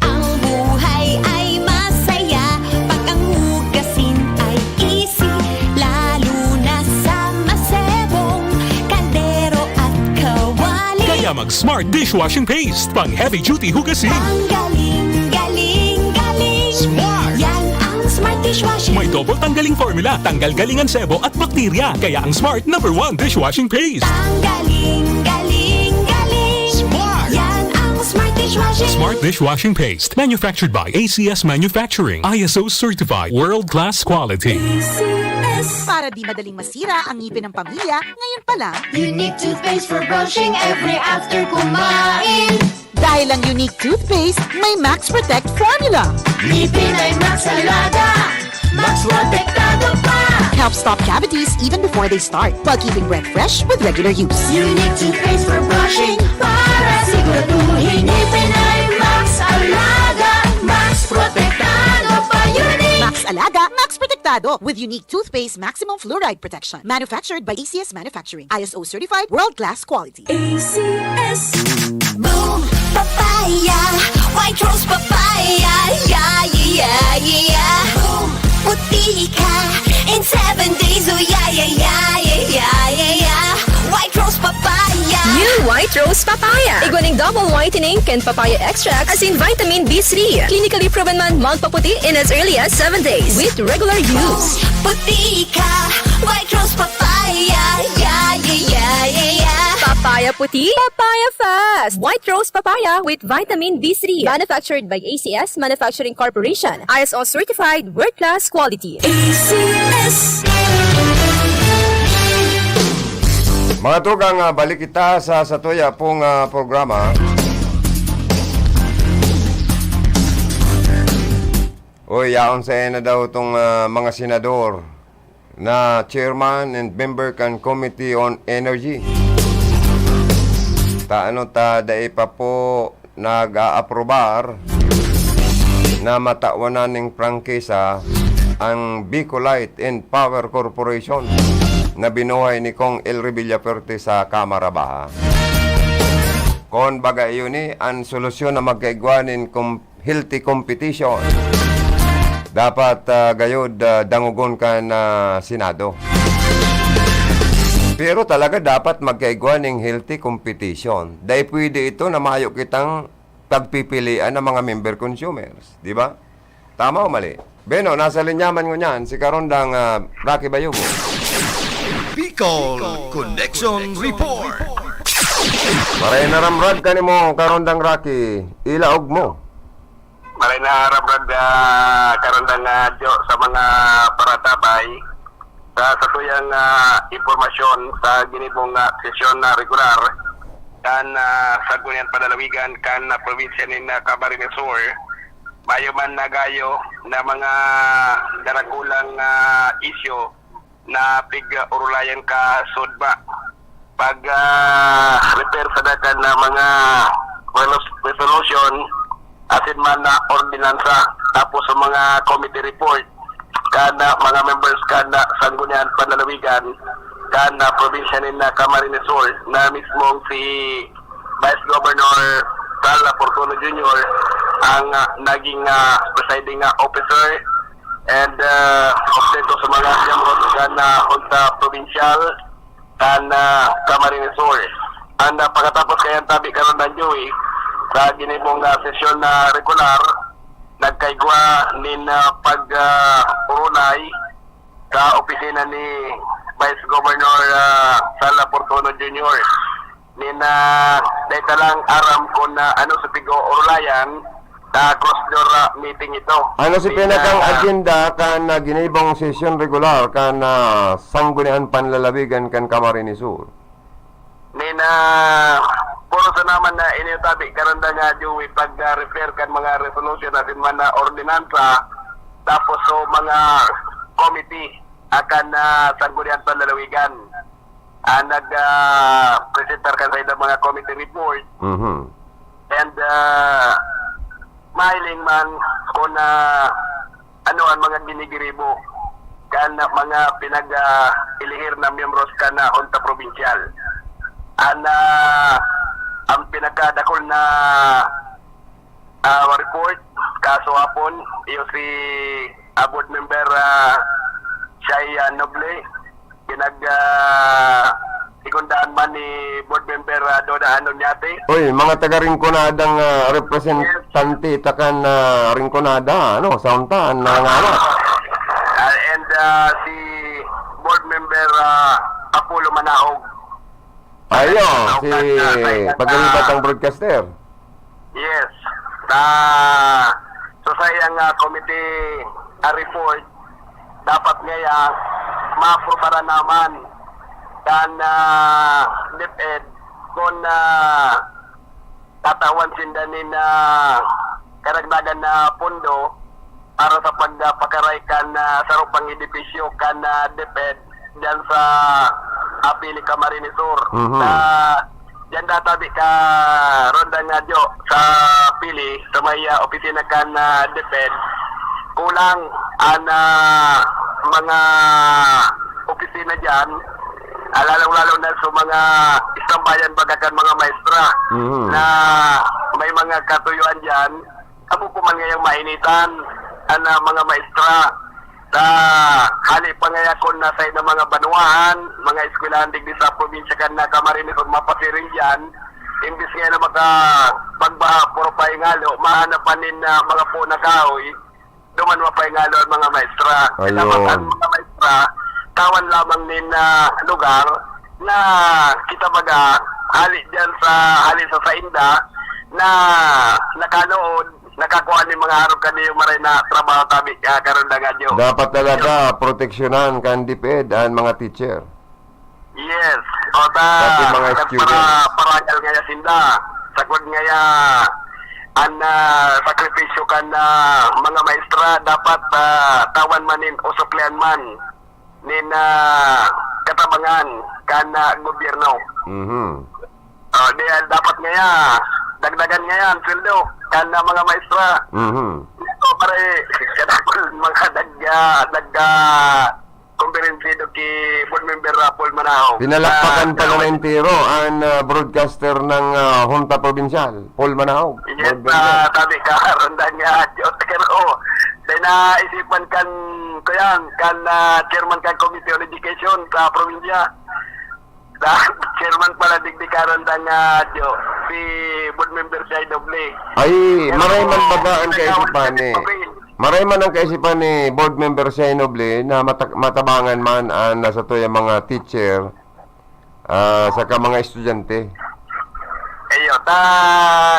Ang buhay ay masaya pag ang hugasin ay easy, lalo na sa masebong kaldero at kawali. Kaya mag Smart Dishwashing Paste, pang heavy duty hugasin. Ang galing, galing, galing. Smart. Yan ang Smart Dishwashing. May double tanggaling formula, tanggal galing ang sebo at bakterya. Kaya ang Smart number one dishwashing paste. Tanggaling, galing, galing. Smart. Yan ang Smart Dishwashing. Smart Dishwashing Paste. Manufactured by A C S Manufacturing. I S O certified. World class quality. A C S. Para di madaling masira ang ngipin ng pamilya, ngayon pa lang. Unique toothpaste for brushing every after kumain. Dahil ang Unique Toothpaste may Max Protect Formula. Ngipin ay Max Alaga, Max Protektado pa. Stop cavities even before they start while keeping breath fresh with regular use. Unique toothpaste for brushing para siguraduhin ngipin ay Max Alaga, Max Protektado pa Unique. Max Alaga, Max Protektado with Unique Toothpaste Maximum Fluoride Protection. Manufactured by A C S Manufacturing. I S O certified, world-class quality. A C S. Boom! Papaya! White Rose Papaya! Yeah, yeah, yeah, yeah! Boom! Puti ka in seven days! Oh, yeah, yeah, yeah, yeah, yeah, yeah, yeah! White Rose Papaya! New White Rose Papaya. Igwa ning double whitening kan papaya extract asin vitamin B three. Clinically proven man magpaputi in as early as seven days with regular use. Puti ka! White Rose Papaya! Yeah, yeah, yeah, yeah, yeah! Papaya puti, papaya fast. White Rose Papaya with vitamin B three. Manufactured by A C S Manufacturing Corporation. I S O certified, world class quality. A C S. Mga tugang, ah, balik kita sa satuya pong ah, programa. Uy, yaon sa na daw tong ah, mga senador na chairman and member kan Committee on Energy. Ta ano ta dai pa po nag-aaprobar na matawan na ning prangkisa ang Bicolite and Power Corporation na binuhay ni Cong Elry Villafuerte sa Kamara Baha. Kon baga iyo ni, an solusyon na magkaigwa nin kom- healthy competition, dapat ah, gayod ah, dangogon kan ah, Senado. Pero talaga dapat magkaigwa ning healthy competition. Dai pwede ito na mayo kitang pagpipilian ng mga member consumers, di ba? Tama o mali? Beno, nasa linya man ngunyan si Karondang ah, Rocky Bayugo. Bicol Connection Report. Maray na ramrag kanimo, Karondang Rocky. Ilaog mo. Maray na ramrag ah, Karondang ah, Jo, sa mga paratabay. Sa satuyang ah, impormasyon, sa ginibong ah, sesyon na regular kan ah, Sangguniang Panlalawigan kan ah, probinsya nin ah, Camarines Sur, mayo man nagayo na mga darakulang ah, isyu na pig-urulayan ka sudma. Pag ah, refer sa dakan na mga relos- resolution, asin man na ordinansa, tapos sa mga committee report, kan ah, mga members kan ah, Sangguniang Panlalawigan, kan ah, probinsya nin ah, Camarines Sur, na mismong si Vice Governor Sal Fortuno Junior ang ah, naging ah, presiding ah, officer and uh, sustento sa mga miyembro kan uh, Junta Provincial kan uh, Camarines Sur. Ang uh, pagkatapos kaya tabi karon ng Joey, sa ginibong uh, sesyon na regular, nagkaigwa nin uh, pag uh, urunay sa opisina ni Vice Governor uh, Sal Fortuno Junior Nin, ah, dai ta lang aram kun, ah, ano sa pig-oorulayan, na cross door, ah, meeting ito. Ano si Nin, pinakang ah, agenda kan ah, ginibong sesyon regular kan ah, Sangguniang Panlalawigan kan Camarines Sur? Nin, ah, puro sa naman na initabi karon na nga, Joey, pag, ah, refer kan mga resolution asin man na ordinansa, tapos so mga committee akan na Sangguniang Panlalawigan. Ah, nag, ah, presentar kan sa ilang mga committee report. Mhm. And, ah, mahiling man kung, ah, ano ang mga ginigiribo kan mga pinag, ah, ilihir na miyembros kan, ah, Junta Provincial. Ang, ah, ang pinakadakul na, ah, report, kaso hapon, iyo si, ah, board member, ah, Shai, ah, Noble, pinag, ah, sekundahan man ni board member, ah, Dodaan Oñate. Uy, mga taga Rinconada nga representante ta kan ah, Rinconada, ano, sa unta, na nga, ano? Ah, and, ah, si board member, ah, Apollo Manaog. Ayo, si Sa, sa, pagalibat ang broadcaster. Yes. Sa, sa sayang, ah, committee, ah, report, dapat ngaya maaprubaran naman kan, ah, DepEd kung, ah, tatawan sinda nin, ah, karagdagan na pondo para sa pagpakaray kan, ah, sarong pang-edipisyo kan, ah, DepEd diyan sa, ah, Pili, Camarines Sur. Mhm. Sa, diyan databi ka, Ronda Ngadio, sa Pili, sa may, ah, opisina kan, ah, DepEd. Kulang an, ah, mga opisina diyan, ah, lalong-lalo na sa mga istambayan baga kan mga maestra Mhm. na may mga katuyuan diyan. Kamo pa man ngayang mainitan an, ah, mga maestra. Sa hali pa ngaya kun nasay na mga banwahan, mga eskwelahan digdi sa probinsya kan na Camarines Sur mapasiring diyan, imbis ngaya na makapagbaha, puro pahingalo, mahanap pa nin, ah, mga puon na kahoy, duman mapahingalo an mga maestra. Kaya dapat Ayun. an mga maestra, tawan lamang nin, ah, lugar na kita baga, hali diyan sa, hali sa sainda, na nakanood, nakakua nin mga arog kan iyo maray na trabaho tabi, ah, Karonda Ngadio. Dapat talaga proteksyonan kan DepEd an mga teacher. Yes. O ta, Pati mga nagpara-, students. parangal ngaya sinda. Sagkod ngaya an, ah, sakripisyo kan, ah, mga maestra dapat, ah, tawan man nin o suklian man nin, ah, katabangan kan, ah, gobyerno. Mhm. O, di, ah, dapat ngaya, dagdagan ngaya an sweldo kan, ah, mga maestra. Mhm. Ito, pare, kadakol, mga nag-, ah, nag-, ah, komberensido ki Board Member, ah, Paul Manao. Pinalakpakan Ah, pala na entero an, ah, broadcaster ng, ah, Junta Provincial, Paul Manao. Yes, Board Member. ah, sabi ka, Ronda Ngadio, pero dahil naisipan kan, kuyan, kan, ah, chairman kan Committee on Education sa probinsya. Sa chairman pala digdi ka, Ronda Ngadio, si Board Member Shai Doble. Ay, Pero maray man baga an kaipuhan kaisipan ni. papel. Maray man ang kaisipan ni Board Member Shai Noble na mata-, matabangan man an nasa tuyang mga teacher, ah, saka mga estudyante. Iyo, ta,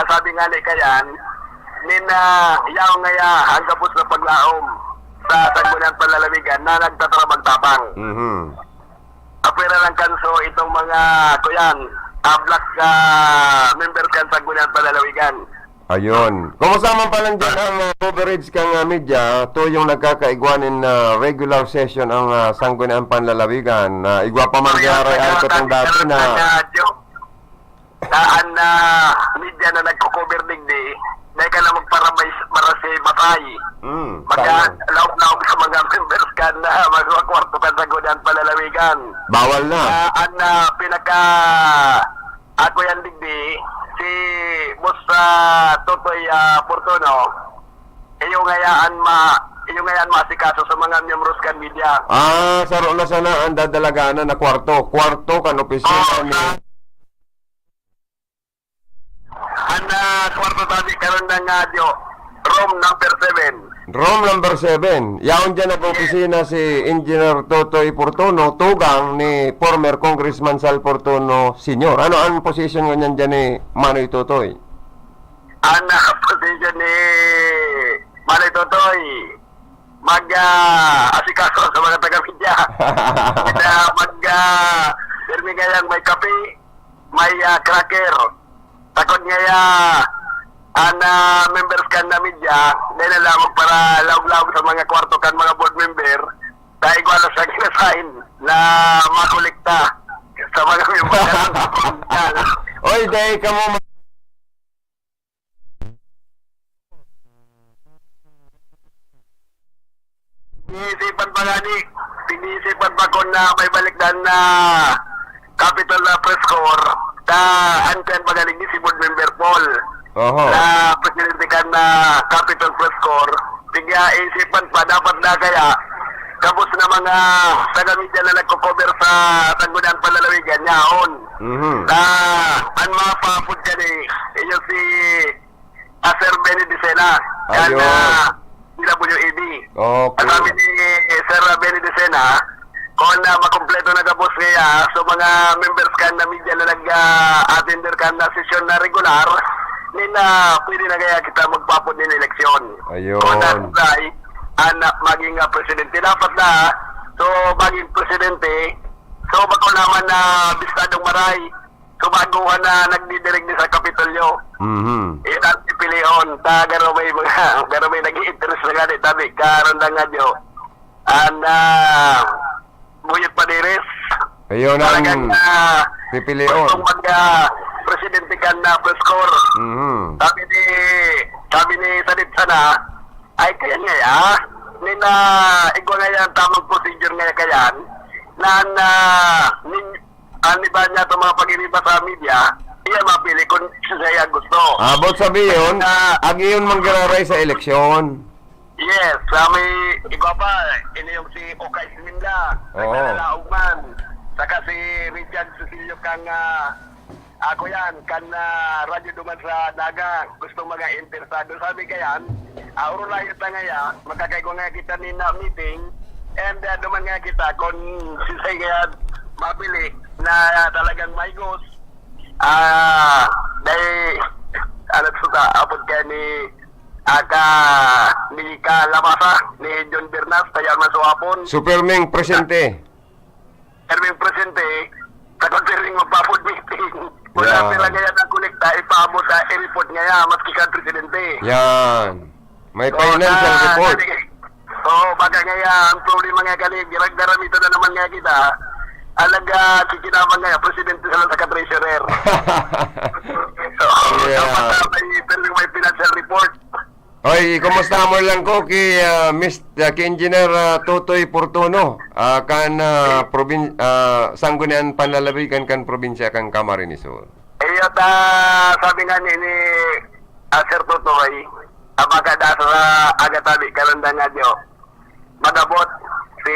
sabi nga ni kayan, nin, ah, yaon ngaya ang gabos na paglaom sa Sangguniang Panlalawigan na nagtatarabang-tabang. Mhm. Apwera lang kanso itong mga, kuyan, ah, black, ah, member kan Sangguniang Panlalawigan. Ayun. Kumusta man pala dyan ang, ah, coverage kang, ah, media? Tuyong nagkakaigwa nin, ah, regular session ang, ah, Sangguniang Panlalawigan. Ah, igwa pa man Ayun, kaya Ray Alcott ang dati na. Daan na media na nagko-cover digdi, dahil ka na magparabay, para sa batay. Mm, Mag-, tama. laog-laog sa mga members ka na magkakwarto ka sa Sangguniang Panlalawigan. Bawal na. Ah, an, ah, pinaka Ako yan digdi, si Boss, ah, Totoy, ah, Fortuno, iyo ngayaan ma-, iyo ngayaan maasikaso sa mga miyembros kan media. Ah, saro na sana ang dadalaganan na kwarto. Kwarto kan opisina Oo, ni sa An, ah, kwarto tabi karon na nga, Dio. Room number seven. Room number seven. Yaon dyan nag-opisina si Engineer Totoy Fortuno, tugang ni former Congressman Sal Fortuno Senior. Ano ang position ngunyan dyan ni Manoy Totoy? Ang, ah, position ni Manoy Totoy, mag, ah, asikaso sa mga taga-media. Na mag, ah, pirmi ngayang may kape, may, ah, cracker. Takot ngaya, an, ah, members kan na media, dahil na lamang para laog-laog sa mga kwarto kan mga board member, dahil wala sa ginasahin na makolekta sa mga members kan. Oy, dahil ka mo ma- Iniisipan pa gani, iniisipan pa kun na may balik dan na Capitol na press corps, ta antian pa gani ni si Board Member Paul. Oho. Na presidente kan na Capitol Press Corps. Sige, isipan pa, dapat na kaya, gabos na mga taga-media na nagko-cover sa Sangguniang Panlalawigan, yaon. Mhm. Na, an mapapod yan eh, iyo si ah, Sir Benny Dicena, kan, Ayun. ah, D W A D. Okay. Ang sabi ni Sir Benny Dicena, kung, ah, makumpleto na gabos ngaya, so mga members kan na media na nag, ah, attender kan na sesyon na regular, nin, ah, pwede na kaya kita magpapod nin eleksyon. Ayun. Kung na, ah, na maging, ah, presidente. Dapat na, so maging presidente, so bako naman na bistadong maray, so bago ka na nagdidirigdi sa Kapitolyo. Mhm. Eh, dati pilion, ta garo may mga, garo may nag-i-interest na gani, tabi, karandang nga diyo. An, ah, Buyot Paderes. Ayun ang Talagang, ah, pipilion. Gustong mag, ah, presidente kan, ah, press corps. Mhm. Sabi ni, sabi ni Salip sana, ay, kaya nga, ah, ni na, igwa nga yan, tamang procedure nga yan, kaya, na, na, nin-, ani ba niya itong mga pag-iriba sa media, iya mapili kung siya ang gusto. Abot sabi yun, Ah, agi yun manggiraray sa eleksyon. Yes, sa may iba pa, ini yung si Okay Isminda, Oo. naglalalaog man. Saka si Richard Cecilio kang, ah, ako yan, kan, ah, radyo duman sa Naga. Gusto mga interesado. Sabi ka yan, ah, urulayon ta ngaya, magkakaigwa ngaya kita ni na meeting, and, ah, duman ngaya kita kung sinsay ngaya mapili na talagang may gusto. Ah, dahil, ano, sa apod kaya ni Aka, ni Kalabasa, ni John Bernas, kaya masuhapon. Superming presente. Superming presente, sa konsiring magpapod meeting. Wala Yan. sila kaya na kolekta, ipaabot sa report ngaya, maski kan presidente. Yan. May Oo, financial sa, report. sa, oo, baka ngaya, ang problema nga kani, giragdaram ito na naman nga kita. Alaga, kikinabang ngaya, presidente sa lang sa ka-treasurer. Oo, Yeah. dapat na may, pero may financial report. Oy, kumusta mo lang ko ki, ah, Mis-, ah, ki Engineer, ah, Totoy Portuno, ah, kan, ah, probin-, ah, Sangguniang Panlalawigan kan probinsya kan Camarines Sur? Iyo ta, sabi nga ni, ni, ah, Sir Totoy, ah, baka da sa aga tabi, karandang nga diyo. Mag-abot si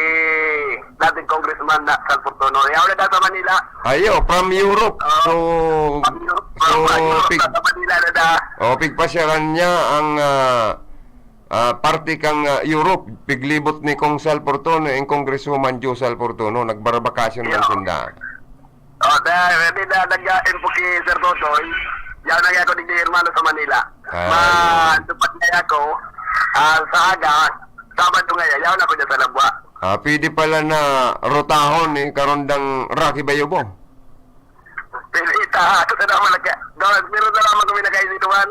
dating Congressman na Sal Fortuno. Yaw na da sa Manila. Ayo, from Europe. Oo. So, From Europe, so, from Europe, pig-, sa Manila na da. Oh, pigpasyaran niya ang, ah, ah, parte kang, ah, Europe. Piglibot ni Kong Sal Fortuno, ang Congresswoman Jo Sal Fortuno. Nagbarbakasyon lang Iyo. sinda. Oh, dahil ready na nag-info ki Sir Totoy. Yaw na nga ako digdi, hermano, sa Manila. Ah. Ma-, tupad na ako, ah, sa aga, Sabado nga, yaw na ako dyan sa Labwa. Ah, pwede pala na rotahon, eh, karondang Rocky Bayobo. Pero ita, ako sa naman nagka-, gawag, meron na lamang kami nakaisinuman.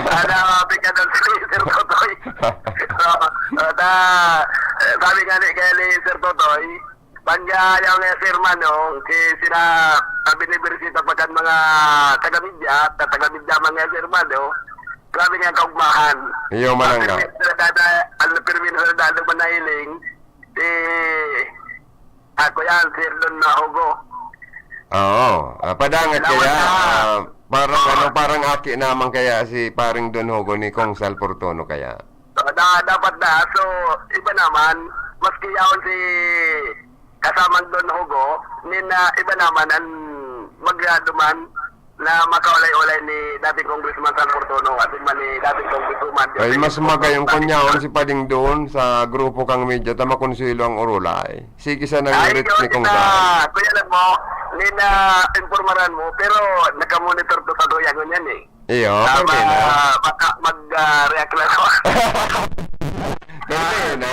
Ano, pika doon si Sir Totoy. So, uh, ta, eh, sabi nga ni, kaya ni Sir Totoy, Pag, ah, yaw nga si hermano, si sina, ah, binibirisita pa kan mga taga-media, ta taga-media man nga si hermano, grabe nga kaugmahan. Iyo, manang ka. Pirmi sa dada, ano, pirmi sa dada manahiling, si, ako yan, si Don Hugo. Oo. Ah, padangat Salamat kaya, na. ah, parang, ano, parang aki naman kaya si paring Don Hugo ni Kong Sal Fortuno kaya. So, da-, dapat na. So, iba naman, maski yaon si kasamang Don Hugo, nin, ah, iba naman ang magduman na makaulay-ulay ni dating Congressman Sal Fortuno at man ni dating Congresswoman Ay, Jocelyn mas Fortuno. magayong kunyaon si Pading doon sa grupo kang media ta makonselo ang urulay. Sige sa nang Ay, rin yun, ni Kong na, Sal. Kuya, alam mo, nin, ah, informaran mo, pero nakamonitor to sa Doyagon yan eh. Iyo, Ah, permi na. ma-, maka-, mag, ah, react lang ako. Permi na.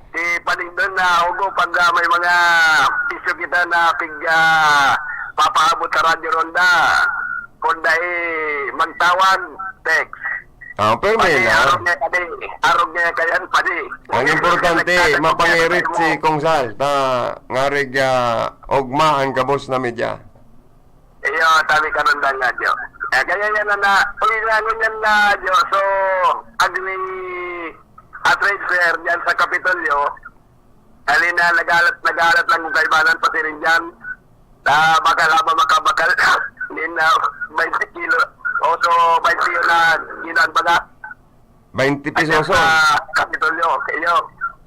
Si Paningdon na, Hugo, pag, ah, may mga issue kita na pig, ah, papaabot sa Radyo Ronda, kung dai magtawag, text. Ah, permi Padi, na. arog niya kadi. Arog niya kayan, padi. Ang importante, Nagtatag-, mapangirit si Kong Sal, ta ngarig, ah, ugma ang gabos na media. Iyo, sabi ka nun lang nga, Jo. Eh, kaya yan na, na, uy, langon yan na, Jo. So, agree, a trade fair dyan sa Kapitolyo. Halina, nagalat, nagalat lang kung kaibanan pa siring dyan. Na bakal, haba makabakal. Nin na, twenty kilo. O, so, twenty yun na, ginaan baga. Twenty pesos. Sa Kapitolyo, iyo.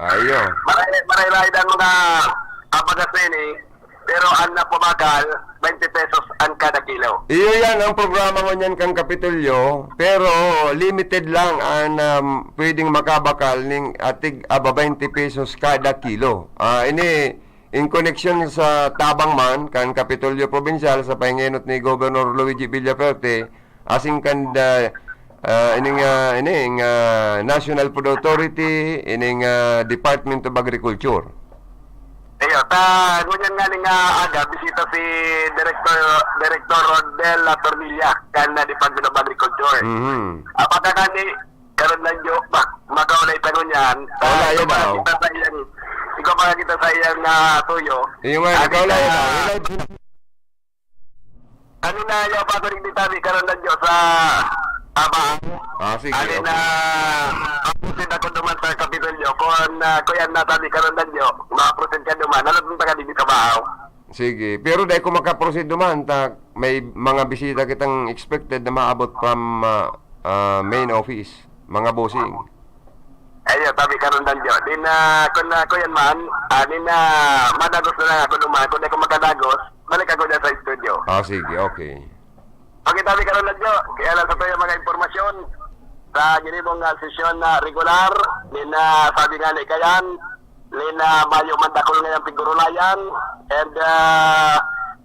Ayo. Maray, maray-ray ang mga abagas na ini, pero ang napabakal, twenty pesos ang kada kilo. Iyo yan, ang programa ngunyan kan Kapitolyo, pero limited lang ang, um, pwedeng makabakal ning atig aba twenty pesos kada kilo. Ah, ini, in koneksyon sa tabang man, kan Kapitolyo Probinsyal sa pahingenot ni Governor Luigi Villafuerte, asin kan da, ah, ining, ah, ining, ah, National Food Authority, ining, ah, Department of Agriculture. Iyo, ta, ngunyan nga ning, ah, aga, bisita si Director, Director Rodel Tornilla, kan, ah, Department of Agriculture. Mhm. Apakakani, karon lang, Jo, ba, makaulay ta ngunyan. Wala, Ah, yun, ikaw ba, oh. Kita sa iyang, ikaw ba kita sa iyang, ah, tuyo? Iyo nga, Ano ikaw lang, ka, ikaw lang. Ano na, yaw pa ko rin tabi karon na Diyos sa taba. Ah, sige, Ano okay. na, mapusin ako duman sa Kapitolyo. Kung, ah, kuya na tabi karon na Diyos, mapusin ka duman. Ano itong taga dito sa Bahaw? Sige. Pero dahil kung makaproceed duman, ta, may mga bisita kitang expected na maabot from, ah, ah, main office, mga bossing. Ayun, tabi karon na Diyos. Di na, kung na, kuya man, ah, di na, madagos na lang ako duman. Kung di ako makadagos, balik ako dyan sa studio. Ah, sige, okay. Okay, tabi karon na Diyos. Kaya lang sa tayo mga impormasyon sa ginibong, ah, sesyon na regular, di na sabi nga ni Kayan, di na mayo man dakul ngayang pigurulayan, and, ah,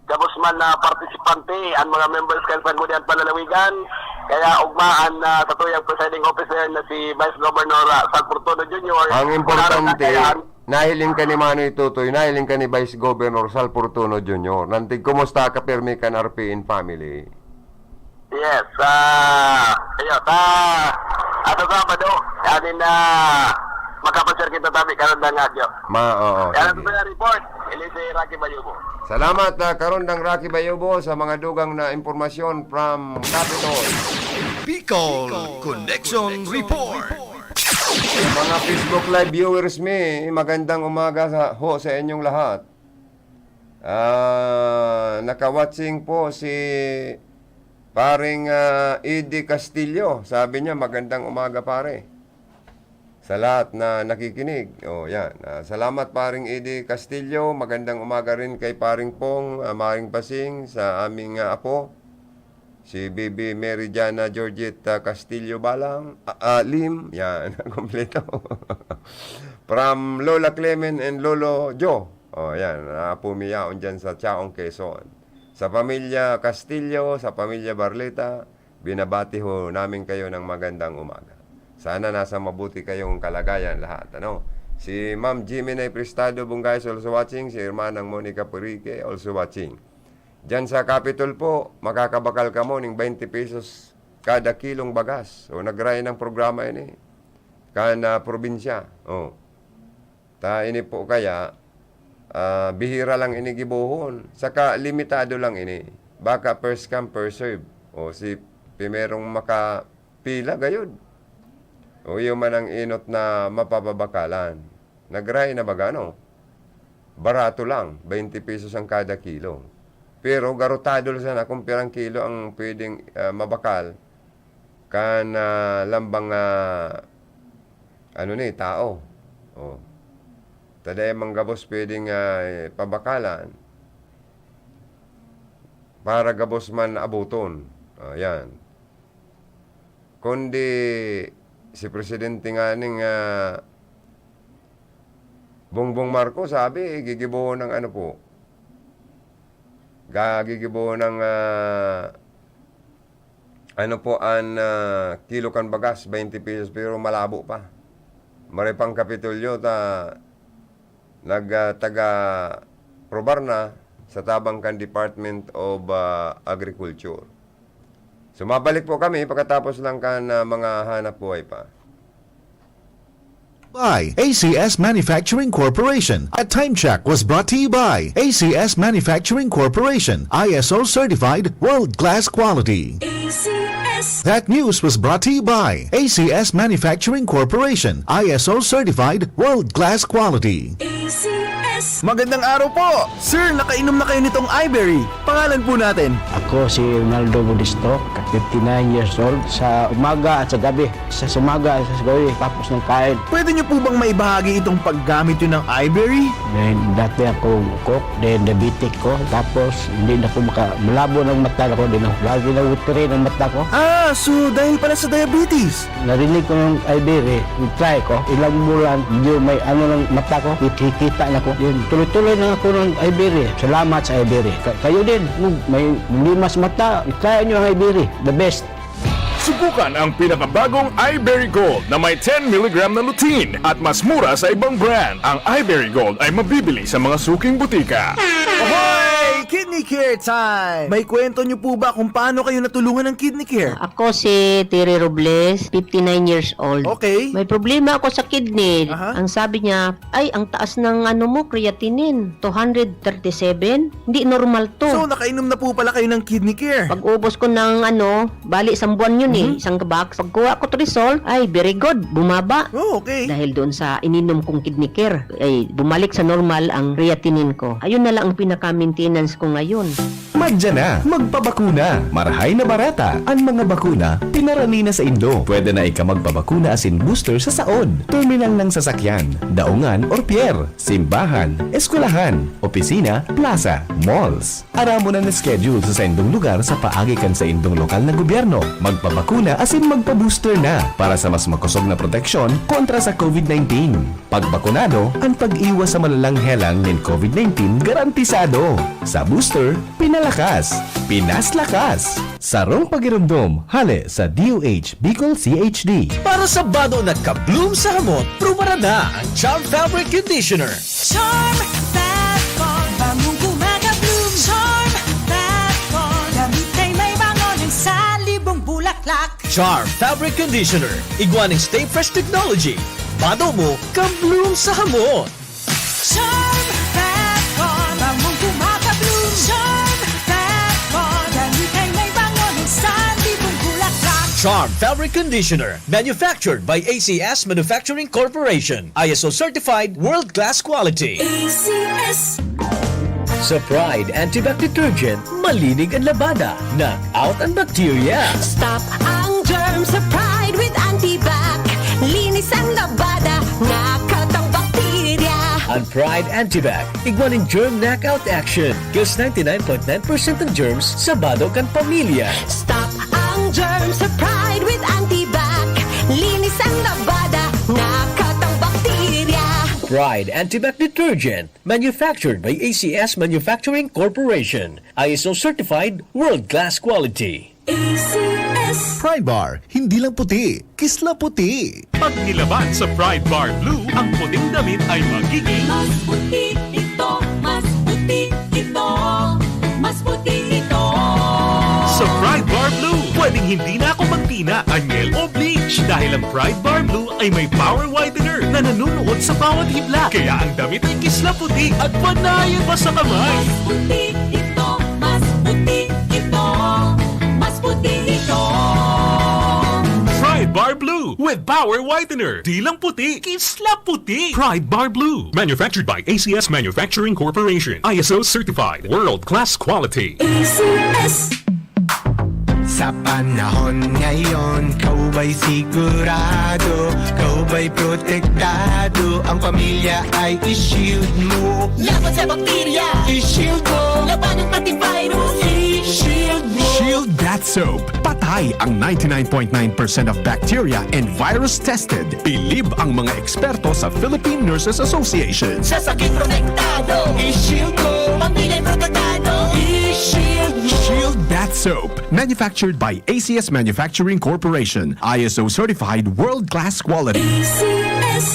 gabos man na partisipante, ang mga members kan Sangguniang Panlalawigan, kaya ugmaan na sa tuyang presiding officer na si Vice Governor, ah, Sal Fortuno Junior, Ang wala importante, nang kakayahan. Nahiling ka ni Manoy Tutoy, nahiling ka ni Vice Governor Sal Fortuno Junior. Nantig, kumusta ka, pirmi kan R P N family? Yes, ah, ayun, ah, ato Sabado, anin na makapag-share kita tabi, karon na nga, Jo. Ma, oo, Kaya sige. Sa report, ini si Rocky Bayubo. Salamat, ah, Karondang Rocky Bayubo, sa mga dugang na impormasyon from Capitol. Bicol Connection Report. Sa mga Facebook Live viewers mi, magandang umaga sa, ho sa inyong lahat. Ah, naka-watching po si paring, ah, Eddie Castillo. Sabi niya, "Magandang umaga, pare." Sa lahat na nakikinig. Oh, yan. Ah, salamat, paring Eddie Castillo. Magandang umaga rin kay paring Pong, ah, Maring Pasing, sa aming, ah, apo. Si Bibi Mary Jana Georgette, ah, Castillo Balang, ah, ah, Lim, yan, kompleto. From Lola Clemen and Lolo Joe. Oh, yan, ah, pumiyaon dyan sa Chaong, Quezon. Sa pamilya Castillo, sa pamilya Barleta, binabati ho namin kayo ng magandang umaga. Sana nasa mabuti kayong kalagayan lahat, ano? Si Ma'am Jimmy Nay Prestado Bungay is also watching, si Hermanang Monica Purique also watching. Diyan sa Capitol po, makakabakal kamo ning twenty pesos kada kilong bagas. O, nagray ng programa ini. Kan, ah, probinsya. O. Ta ini po kaya, ah, bihira lang ini gibohon. Saka limitado lang ini. Baka first come, first serve. O, si primerong makapila, gayud. O, iyo man ang enot na mapapabakalan. Nagray na baga, no? Barato lang, twenty pesos ang kada kilo. Pero garotado lang sana kung pirang kilo ang pwedeng, ah, mabakal kan, ah, lambang, ah, ano ni, tao. Oh. Ta dai man gabos pwedeng, ah, pabakalan para gabos man abuton. Ayan. Kundi si presidente nganing, ah, Bongbong Marcos, sabi, gigibohon ng ano po, ga-, gigibohon ng, ah, ano po, an, ah, kilo kan bagas, twenty pesos, pero malabo pa. Maray pang Kapitolyo, ta, nag, ah, taga-probar na sa tabang kan Department of, ah, Agriculture. So, mabalik po kami pagkatapos lang kan, ah, mga hanap buhay pa. By A C S Manufacturing Corporation. A Time Check was brought to you by A C S Manufacturing Corporation, I S O certified, world-class quality. A C S. That news was brought to you by A C S Manufacturing Corporation, I S O certified, world-class quality. A C S. Magandang araw po! Sir, nakainom na kayo nitong Iberry. Pangalan po natin? Ako si Ronaldo Budisto, fifty-nine years old. Sa umaga at sa gabi, sa, sa umaga at sa gabi, tapos ng kain. Pwede niyo po bang maibahagi itong paggamit niyo ng Iberry? Dahil dati akong coke, then diabetic ko, tapos hindi na ko maka-, malabo ng mata ko, di na, lagi na watery ng mata ko. Ah, so dahil pala sa diabetes? Narinig ko ng Iberry, try ko, ilang bulan, medyo may ano ng mata ko, kikita na ko. Yun, tuloy-tuloy na ako ng Iberry. Salamat sa Iberry. Ka-, kayo din, kung may problema sa mata, i-try nyo ang Iberry. The best. Subukan ang pinakabagong Iberry Gold na may ten milligram na lutein at mas mura sa ibang brand. Ang Iberry Gold ay mabibili sa mga suking butika. Hoy! Kidney Care time! May kwento niyo po ba kung paano kayo natulungan ng Kidney Care? Ako si Tere Robles, fifty-nine years old. Okay. May problema ako sa kidney. Aha. Ang sabi niya, "Ay, ang taas ng ano mo, creatinine, two hundred thirty-seven. Hindi normal to." So, nakainom na po pala kayo ng Kidney Care? Pag-ubos ko ng ano, bali, isang buwan yun eh, Mhm. isang box. Pagkuha ko Trisol, ay, very good, bumaba. Oh, okay. Dahil doon sa ininom kong Kidney Care, ay, bumalik sa normal ang creatinine ko. Ayun na lang ang pinaka-maintenance ko ngayon. Madya na, magpabakuna. Marahay na bareta. An mga bakuna, pinarani na saindo. Pwede na ika magpabakuna asin booster sa saod, terminal ng sasakyan, daungan or pier, simbahan, eskwelahan, opisina, plaza, malls. Aramon an schedule sa saindong lugar sa paagi kan saindong lokal na gobyerno. Magpabakuna asin magpa-booster na para sa mas makosog na proteksyon kontra sa COVID nineteen. Pag bakunado, an pag-iwas sa malalang helang nin COVID nineteen garantisado. Sa booster, pinalakas, pinaslakas. Sarong pagiromdom, hale sa D O H Bicol C H D. Para sa bado na ka-bloom sa hamot, prubaran na ang Charm Fabric Conditioner. Charm Fab Con, bangong gumagabloom. Charm Fab Con, damit ay may bango ng salibong bulaklak. Charm Fabric Conditioner, igwa ning Stay Fresh Technology. Bado mo, ka-bloom sa hamot. Charm Fab Con, bangong gumagabloom. Charm Fab Con, damit ay may bango ng salibong bulaklak. Charm Fabric Conditioner, manufactured by A C S Manufacturing Corporation. I S O certified, world-class quality. A C S. Sa Pride Antibac Detergent, malinig an labada, knock out an bacteria. Stop ang germ sa Pride with Antibac. Linis ang labada, knock out ang bakterya. An Pride Antibac, igwa nin germ knockout action. Kills ninety-nine point nine percent ng germs sa bado kan pamilya. Stop ang germ sa Pride with Antibac. Linis ang labada, knock out ang bakterya. Pride Antibac Detergent, manufactured by A C S Manufacturing Corporation. I S O certified, world-class quality. A C S. Pride Bar, hindi lang puti, kisla puti. Pag nilaban sa Pride Bar Blue, ang puting damit ay magiging mas puti ito, mas puti ito, mas puti ito. Sa Pride Bar Blue, pwedeng hindi na ako magtina, anyel o bleach dahil ang Pride Bar Blue ay may power whitener na nanunuot sa bawat hibla. Kaya ang damit ay kisla puti at panayan pa sa kamay. Mas puti ito, mas puti ito, mas puti ito. Pride Bar Blue with Power Whitener. Di lang puti, kisla puti. Pride Bar Blue. Manufactured by A C S Manufacturing Corporation. I S O certified. World class quality. A C S. Sa panahon ngayon, ikaw ba'y sigurado? Ikaw ba'y protektado? Ang pamilya ay i-shield mo. Laban sa bakterya, i-shield mo. Labanan pati virus, i-shield mo. Shield Bath Soap. Patay ang ninety-nine point nine percent of bacteria and virus tested. Bilib ang mga eksperto sa Philippine Nurses Association. Sa sakit protektado, i-shield mo. Pamilya protektado, i-shield mo. Shield Bath Soap. Manufactured by A C S Manufacturing Corporation. I S O certified, world-class quality. A C S.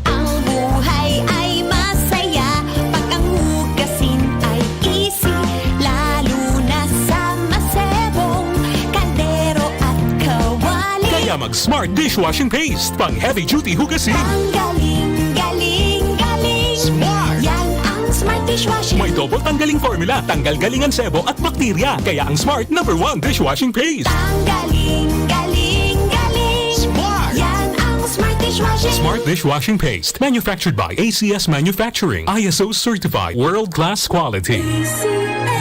Ang buhay ay masaya pag ang hugasin ay easy, lalo na sa masebong kaldero at kawali. Kaya mag Smart Dishwashing Paste, pang heavy duty hugasin. Ang galing, galing, galing. Smart. Yan ang Smart Dishwashing. May double tanggaling formula, tanggal galing ang sebo at bakterya. Kaya ang Smart number one dishwashing paste. Ang galing, galing, galing. Smart. Yan ang Smart Dishwashing. Smart Dishwashing Paste. Manufactured by A C S Manufacturing. I S O certified. World class quality. A C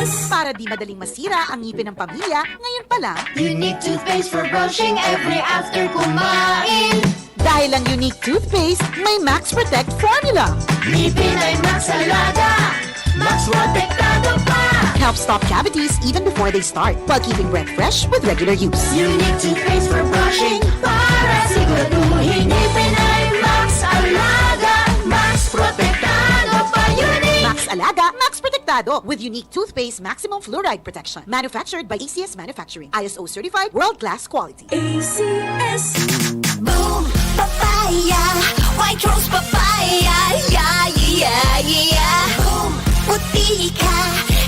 S. Para di madaling masira ang ngipin ng pamilya, ngayon pa lang. Unique toothpaste for brushing every after kumain. Dahil ang Unique Toothpaste may Max Protect Formula. Ngipin ay Max Alaga, Max Protektado pa. Helps stop cavities even before they start, while keeping breath fresh with regular use. Unique Toothpaste for brushing, para siguraduhin ngipin ay Max Alaga, Max Protektado pa. Unique! Max Alaga, Max Protektado. Adobe with unique toothpaste maximum fluoride protection. Manufactured by A C S Manufacturing. I S O certified, world-class quality. A C S. Boom Papaya, White Rose Papaya, yeah, yeah, yeah, yeah. Boom, puti ka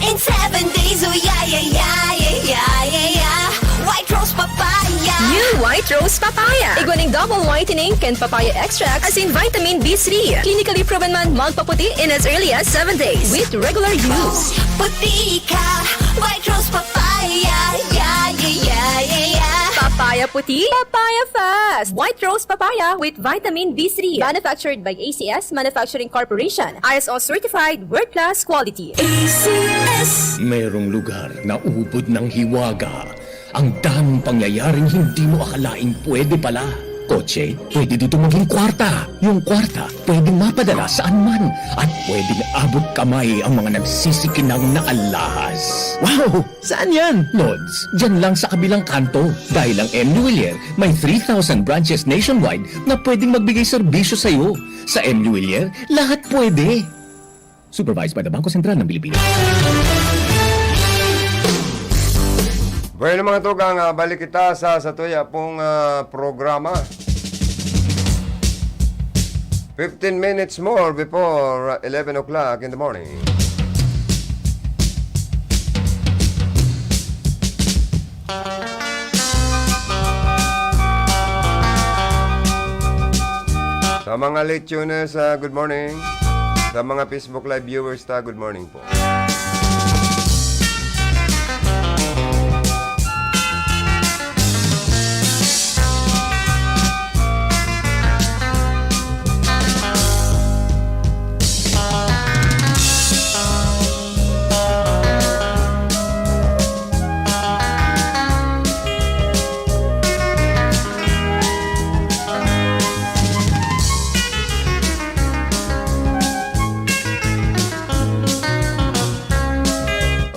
in seven days, oh yeah, yeah, yeah, yeah, yeah, yeah, yeah. White Rose Papaya. New White Rose Papaya. Igwa nin double whitening kan papaya extract, asin vitamin B three. Clinically proven man magpaputi in as early as seven days with regular use. Puti ka, White Rose Papaya, yeah, yeah, yeah, yeah, yeah. Papaya puti, papaya fast. White Rose Papaya with vitamin B three. Manufactured by A C S Manufacturing Corporation. I S O certified, world class quality. A C S. Merong lugar na ubod ng hiwaga. Ang daming pangyayaring hindi mo akalaing pwede pala. Kotse, pwede dito maging kwarta. Yung kwarta, pwedeng mapadala saan man. At pwedeng abot kamay ang mga nagsisikinang na alahas. Wow! Saan yan? Lods, dyan lang sa kabilang kanto. Dahil ang M Luwilier may three thousand branches nationwide na pwedeng magbigay serbisyo sa'yo. Sa M Luwilier, lahat pwede. Supervised by the Bangko Sentral ng Pilipinas. Bueno, mga tugang, ah, balik kita sa, sa tuya pong, ah, programa. Fifteen minutes more before, ah, eleven o'clock in the morning. Sa mga late tuners, ah, good morning. Sa mga Facebook Live viewers ta, good morning po.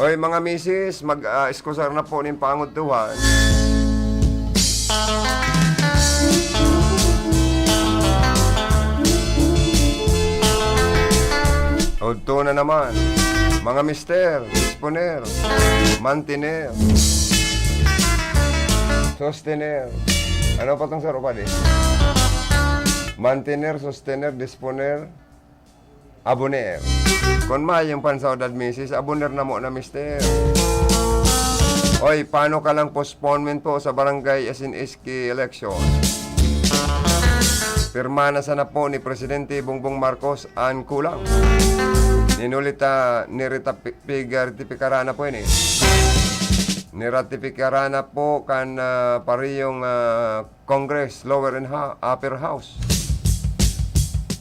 Oy, mga misis, mag, ah, iskusar na po nin pangudtuhan. Udto na naman, mga mister, disponer, mantener, sostener. Ano pa tong sarupa di? Mantener, sostener, disponer, aboner. Kun mayong pansaudad, misis, aboner na mo na, mister. Oy, paano ka lang postponement po sa barangay asin S K election? Pirma na sana po ni Presidente Bongbong Marcos an kulang. Ninulita, nirita, pi-, piga-, retipikara na po ini. Niratikpikara na po kan, ah, parehong, ah, Congress, lower and ha-, upper house,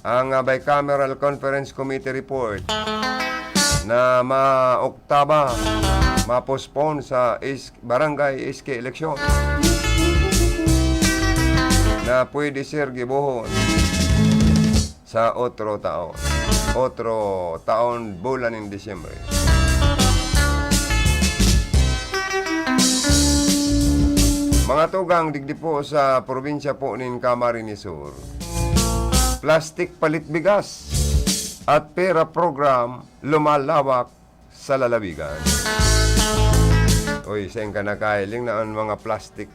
ang, ah, Bicameral Conference Committee report na maoktaba, ma-postpone sa is-, barangay S K eleksyon na pwede ser gibohon sa otro taon. Otro taon, bulan nin Disyembre. Mga tugang, digdi po sa probinsya po nin Camarines Sur, plastic palit bigas at pera program lumalawak sa lalawigan. Uy, sain ka nakahiling na an mga plastic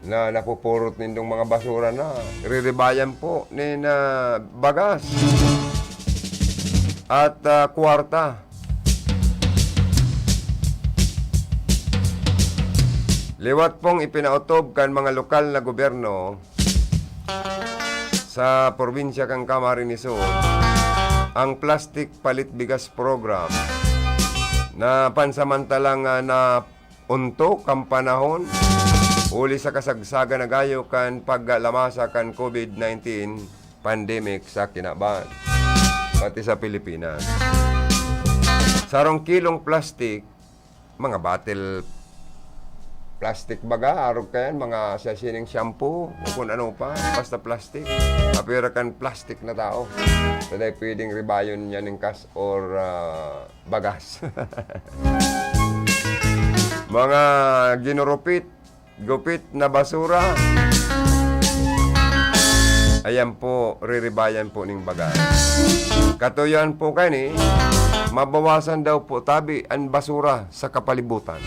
na napupurot nindong mga basura na? Riribayan po nin, ah, bagas at, ah, kwarta. Liwat pong ipinaotob kan mga lokal na gobyerno sa probinsya kan Camarines Sur ang Plastic Palit Bigas Program na pansamantalang, ah, nauntok kan panahon huli sa kasagsagan na gayo kan paglamasa kan COVID nineteen pandemic sa kinaban, pati sa Pilipinas. Sarong kilong plastic, mga bottle plastic baga, arog kayan, mga sachet ning shampoo, o kung ano pa, basta plastic. Apira kan plastic na tao. Saday pwedeng ribayon niya ning kas or, ah, bagas. Mga ginurupit, gupit na basura. Ayan po, riribayan po ning baga. Katuyoan po kani, mabawasan daw po tabi an basura sa kapalibutan.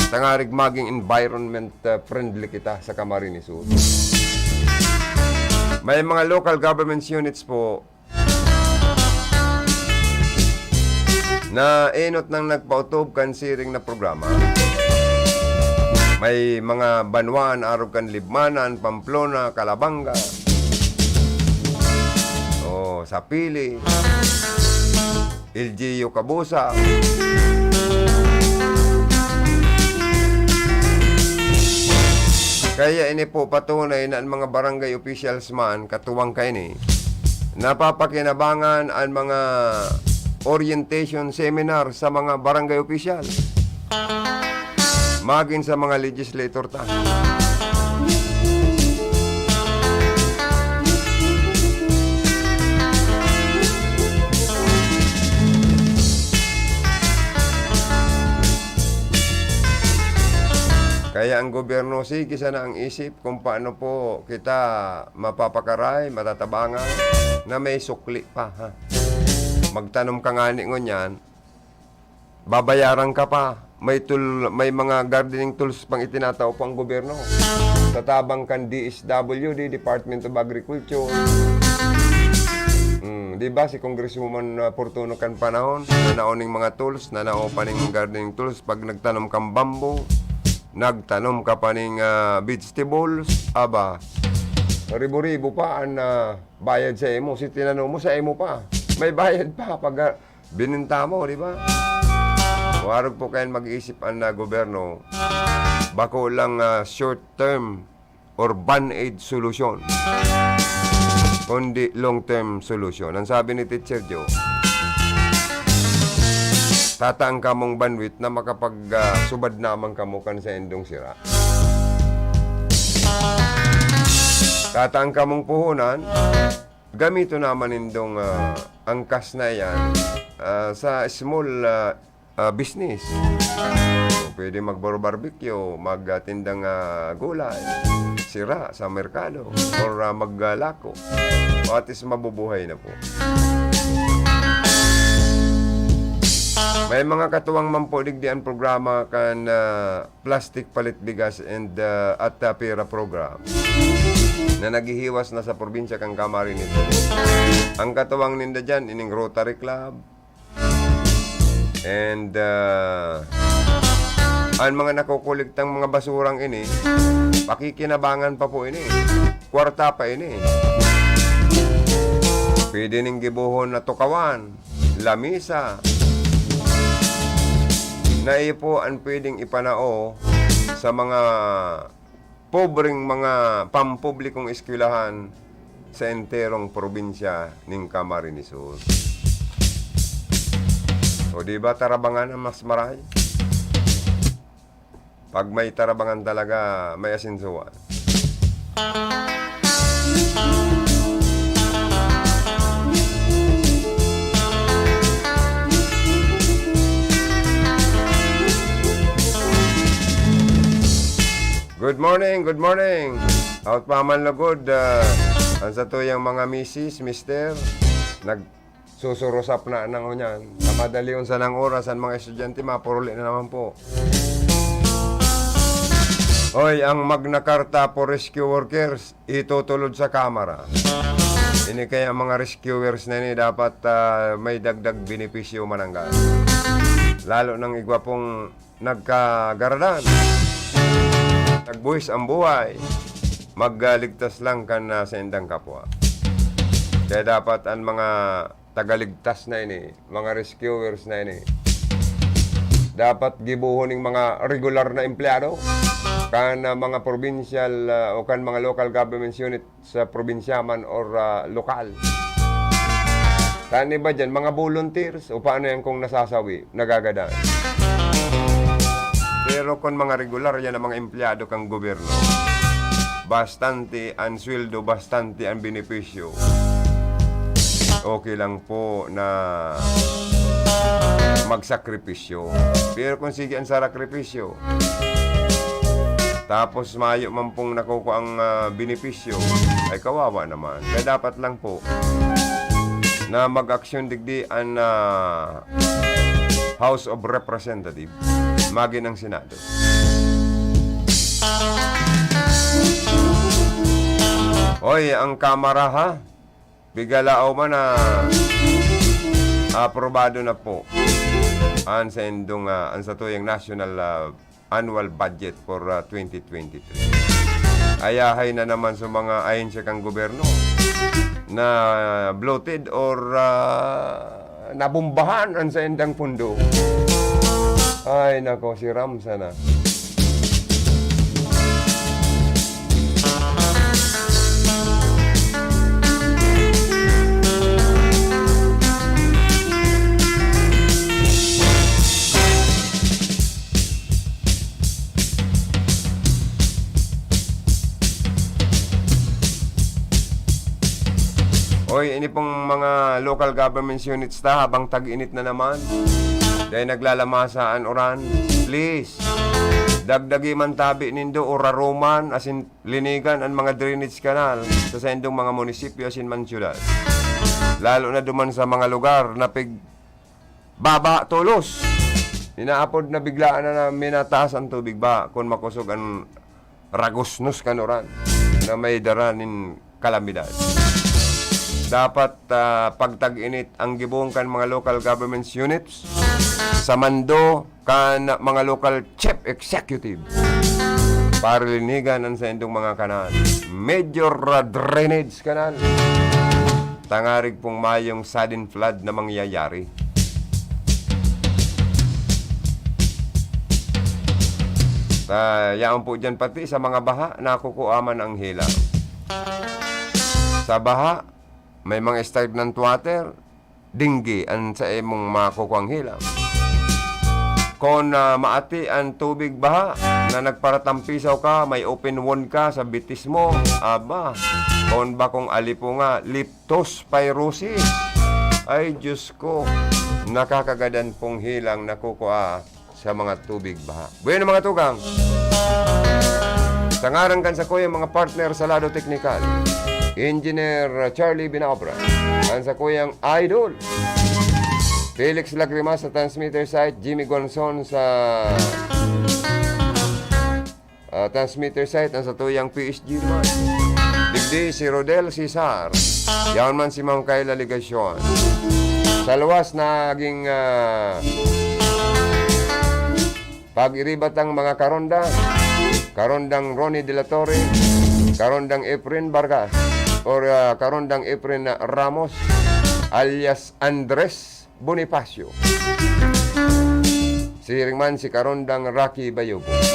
Tangarig maging environment, ah, friendly kita sa Camarines Sur. May mga local governments units po na enot nang nagpaotob kan siring na programa. May mga banwaan arog kan Libmanan, Pamplona, Calabanga, o Sapili, L G U Cabusa. Kaya ini po patunay na ang mga barangay officials man, katuwang kaini, napapakinabangan ang mga orientation seminar sa mga barangay official, magin sa mga legislator ta. Kaya ang gobyerno, sige sana ang isip kung paano po kita mapapakaray, matatabangan na may sukli pa, ha? Magtanom ka ngani ngunyan, babayaran ka pa. May tul-, may mga gardening tools pang itinatao po ang gobyerno. Sa tabang kan D S W D, Department of Agriculture. Hmm, di ba si Congresswoman, ah, Fortuno kan panahon, nanao ning mga tools, nanao pa ning gardening tools pag nagtanom kang bamboo, nagtanom ka pa ning, ah, vegetables, aba, ribo-ribo pa an, ah, bayad sa imo. Si tinanom mo, sa imo pa. May bayad pa pag, ah, bininta mo, di ba? Warog po kayan mag-iisip an, ah, gobyerno. Bako lang, ah, short term or band-aid solution, kundi long-term solution. Ang sabi ni Teacher Joe, tataan kamong bandwidth na makapag, ah, subad naman kamo kan saindong sira. Tataan kamong puhunan, gamiton naman nindong, ah, angkas na iyan, ah, sa small, ah, ah, business. So, pwede magbaro-barbecue, magtindang, ah, gulay, sira sa merkado, or, ah, maglako. O at least mabubuhay na po. May mga katuwang man po digdi an programa kan, ah, Plastic Palit Bigas and, ah, at, ah, Pera Program na naghihiwas na sa probinsya kan Camarines Sur. Ang katuwang ninda diyan, ining Rotary Club, and, ah, an mga nakokolektang mga basurang ini, pakikinabangan pa po ini. Kwarta pa ini. Pwede ning gibohon na tukawan, lamisa. Na iyo po an pwedeng ipanao sa mga pobreng mga pampublikong eskwelahan sa enterong probinsya nin Camarines Sur. O di ba, tarabangan ang mas maray? Pag may tarabangan talaga, may asensuhan. Good morning, good morning. Hot pa man lugod, ah, ang satuyang mga misis, mister, nagsusurusap na nang unyan. Sa madalion sanang oras, ang mga estudyante, mapuruli na naman po. Oy, ang Magna Carta for rescue workers, itutulod sa Kamara. Ini kaya mga rescuers na ini dapat, ah, may dagdag benepisyo mananggad. Lalo nang igwa pong nagkagaradan. Nagbuhis ang buhay. Magligtas lang kan, ah, saindang kapwa. Kaya dapat ang mga tagaligtas na ini, mga rescuers na ini, dapat gibohon ning mga regular na empleyado kan, ah, mga provincial, ah, o kan mga local government unit sa probinsya man or, ah, lokal. Kan iba dyan, mga volunteers, o paano yan kung nasasawi, nagagadan? Pero kung mga regular yan ang mga empleyado kang gobyerno, bastante ang sweldo, bastante ang benepisyo, okay lang po na magsakripisyo. Pero kung sige ang sakripisyo, tapos mayo man pong nakukuha ang, ah, benepisyo, ay kawawa naman. Kaya dapat lang po, na mag-aksyon digdi an, ah, House of Representatives, magin ang Senado. Oy, ang Kamara, ha? Pigalaw man na aprobado na po an saindong, ah, an satuyang national, ah, annual budget for, ah, twenty twenty-three. Ayahay na naman sa mga ahensya kan gobyerno na bloated or, ah, nabombahan an saindang pondo. Ay, nako, si Ram sana. Oy, ini pong mga local government units ta, habang tag-init na naman, dahil naglalamasa an uran, please, dagdagi man tabi nindo o raruman, asin linigan an mga drainage canal sa saindong mga munisipyo asin man syudad. Lalo na duman sa mga lugar na pig-, baba tolos. Inaapod na biglaan na, na minataas ang tubig ba kun makosog an ragusnos kan uran na may dara nin kalamidad. Dapat, ah, pagtag-init ang gibong kan mga local government units sa mando kan mga local chief executive. Paralinigan an saindong mga kanal. Major, ah, drainage canal. Tangarig pong mayong sudden flood na mangyayari. Ah, yaon po dyan pati sa mga baha, nakukuha man ang hilang. Sa baha, may mga stagnant water, dinggi an sa imong makukuang hilang. Kun, ah, maati an tubig baha na nagparatampisaw ka, may open wound ka sa bitis mo, aba, kun bakong alipo nga, leptospirosis. Ay, Diyos ko, nakakagadan pong hilang nakukua sa mga tubig baha. Bueno, mga tugang, sa ngaran kan sakuyang mga partner sa lado teknikal, Engineer Charlie Binabra, ang sakuyang idol, Felix Lagrimas sa transmitter site, Jimmy Gonzon sa, ah, transmitter site, ang satuyang P S G naman. Digdi si Rodel Cesar. Yaon man si Ma'am Kayla Legacion. Sa luwas naging, ah, pag-iribat ang mga karondang, Karondang Ronnie de la Torre, Karondang Efren Vargas, or, ah, Karondang Efren Ramos, alias Andres Bonifacio. Siring man si Karondang Rocky Bayogo.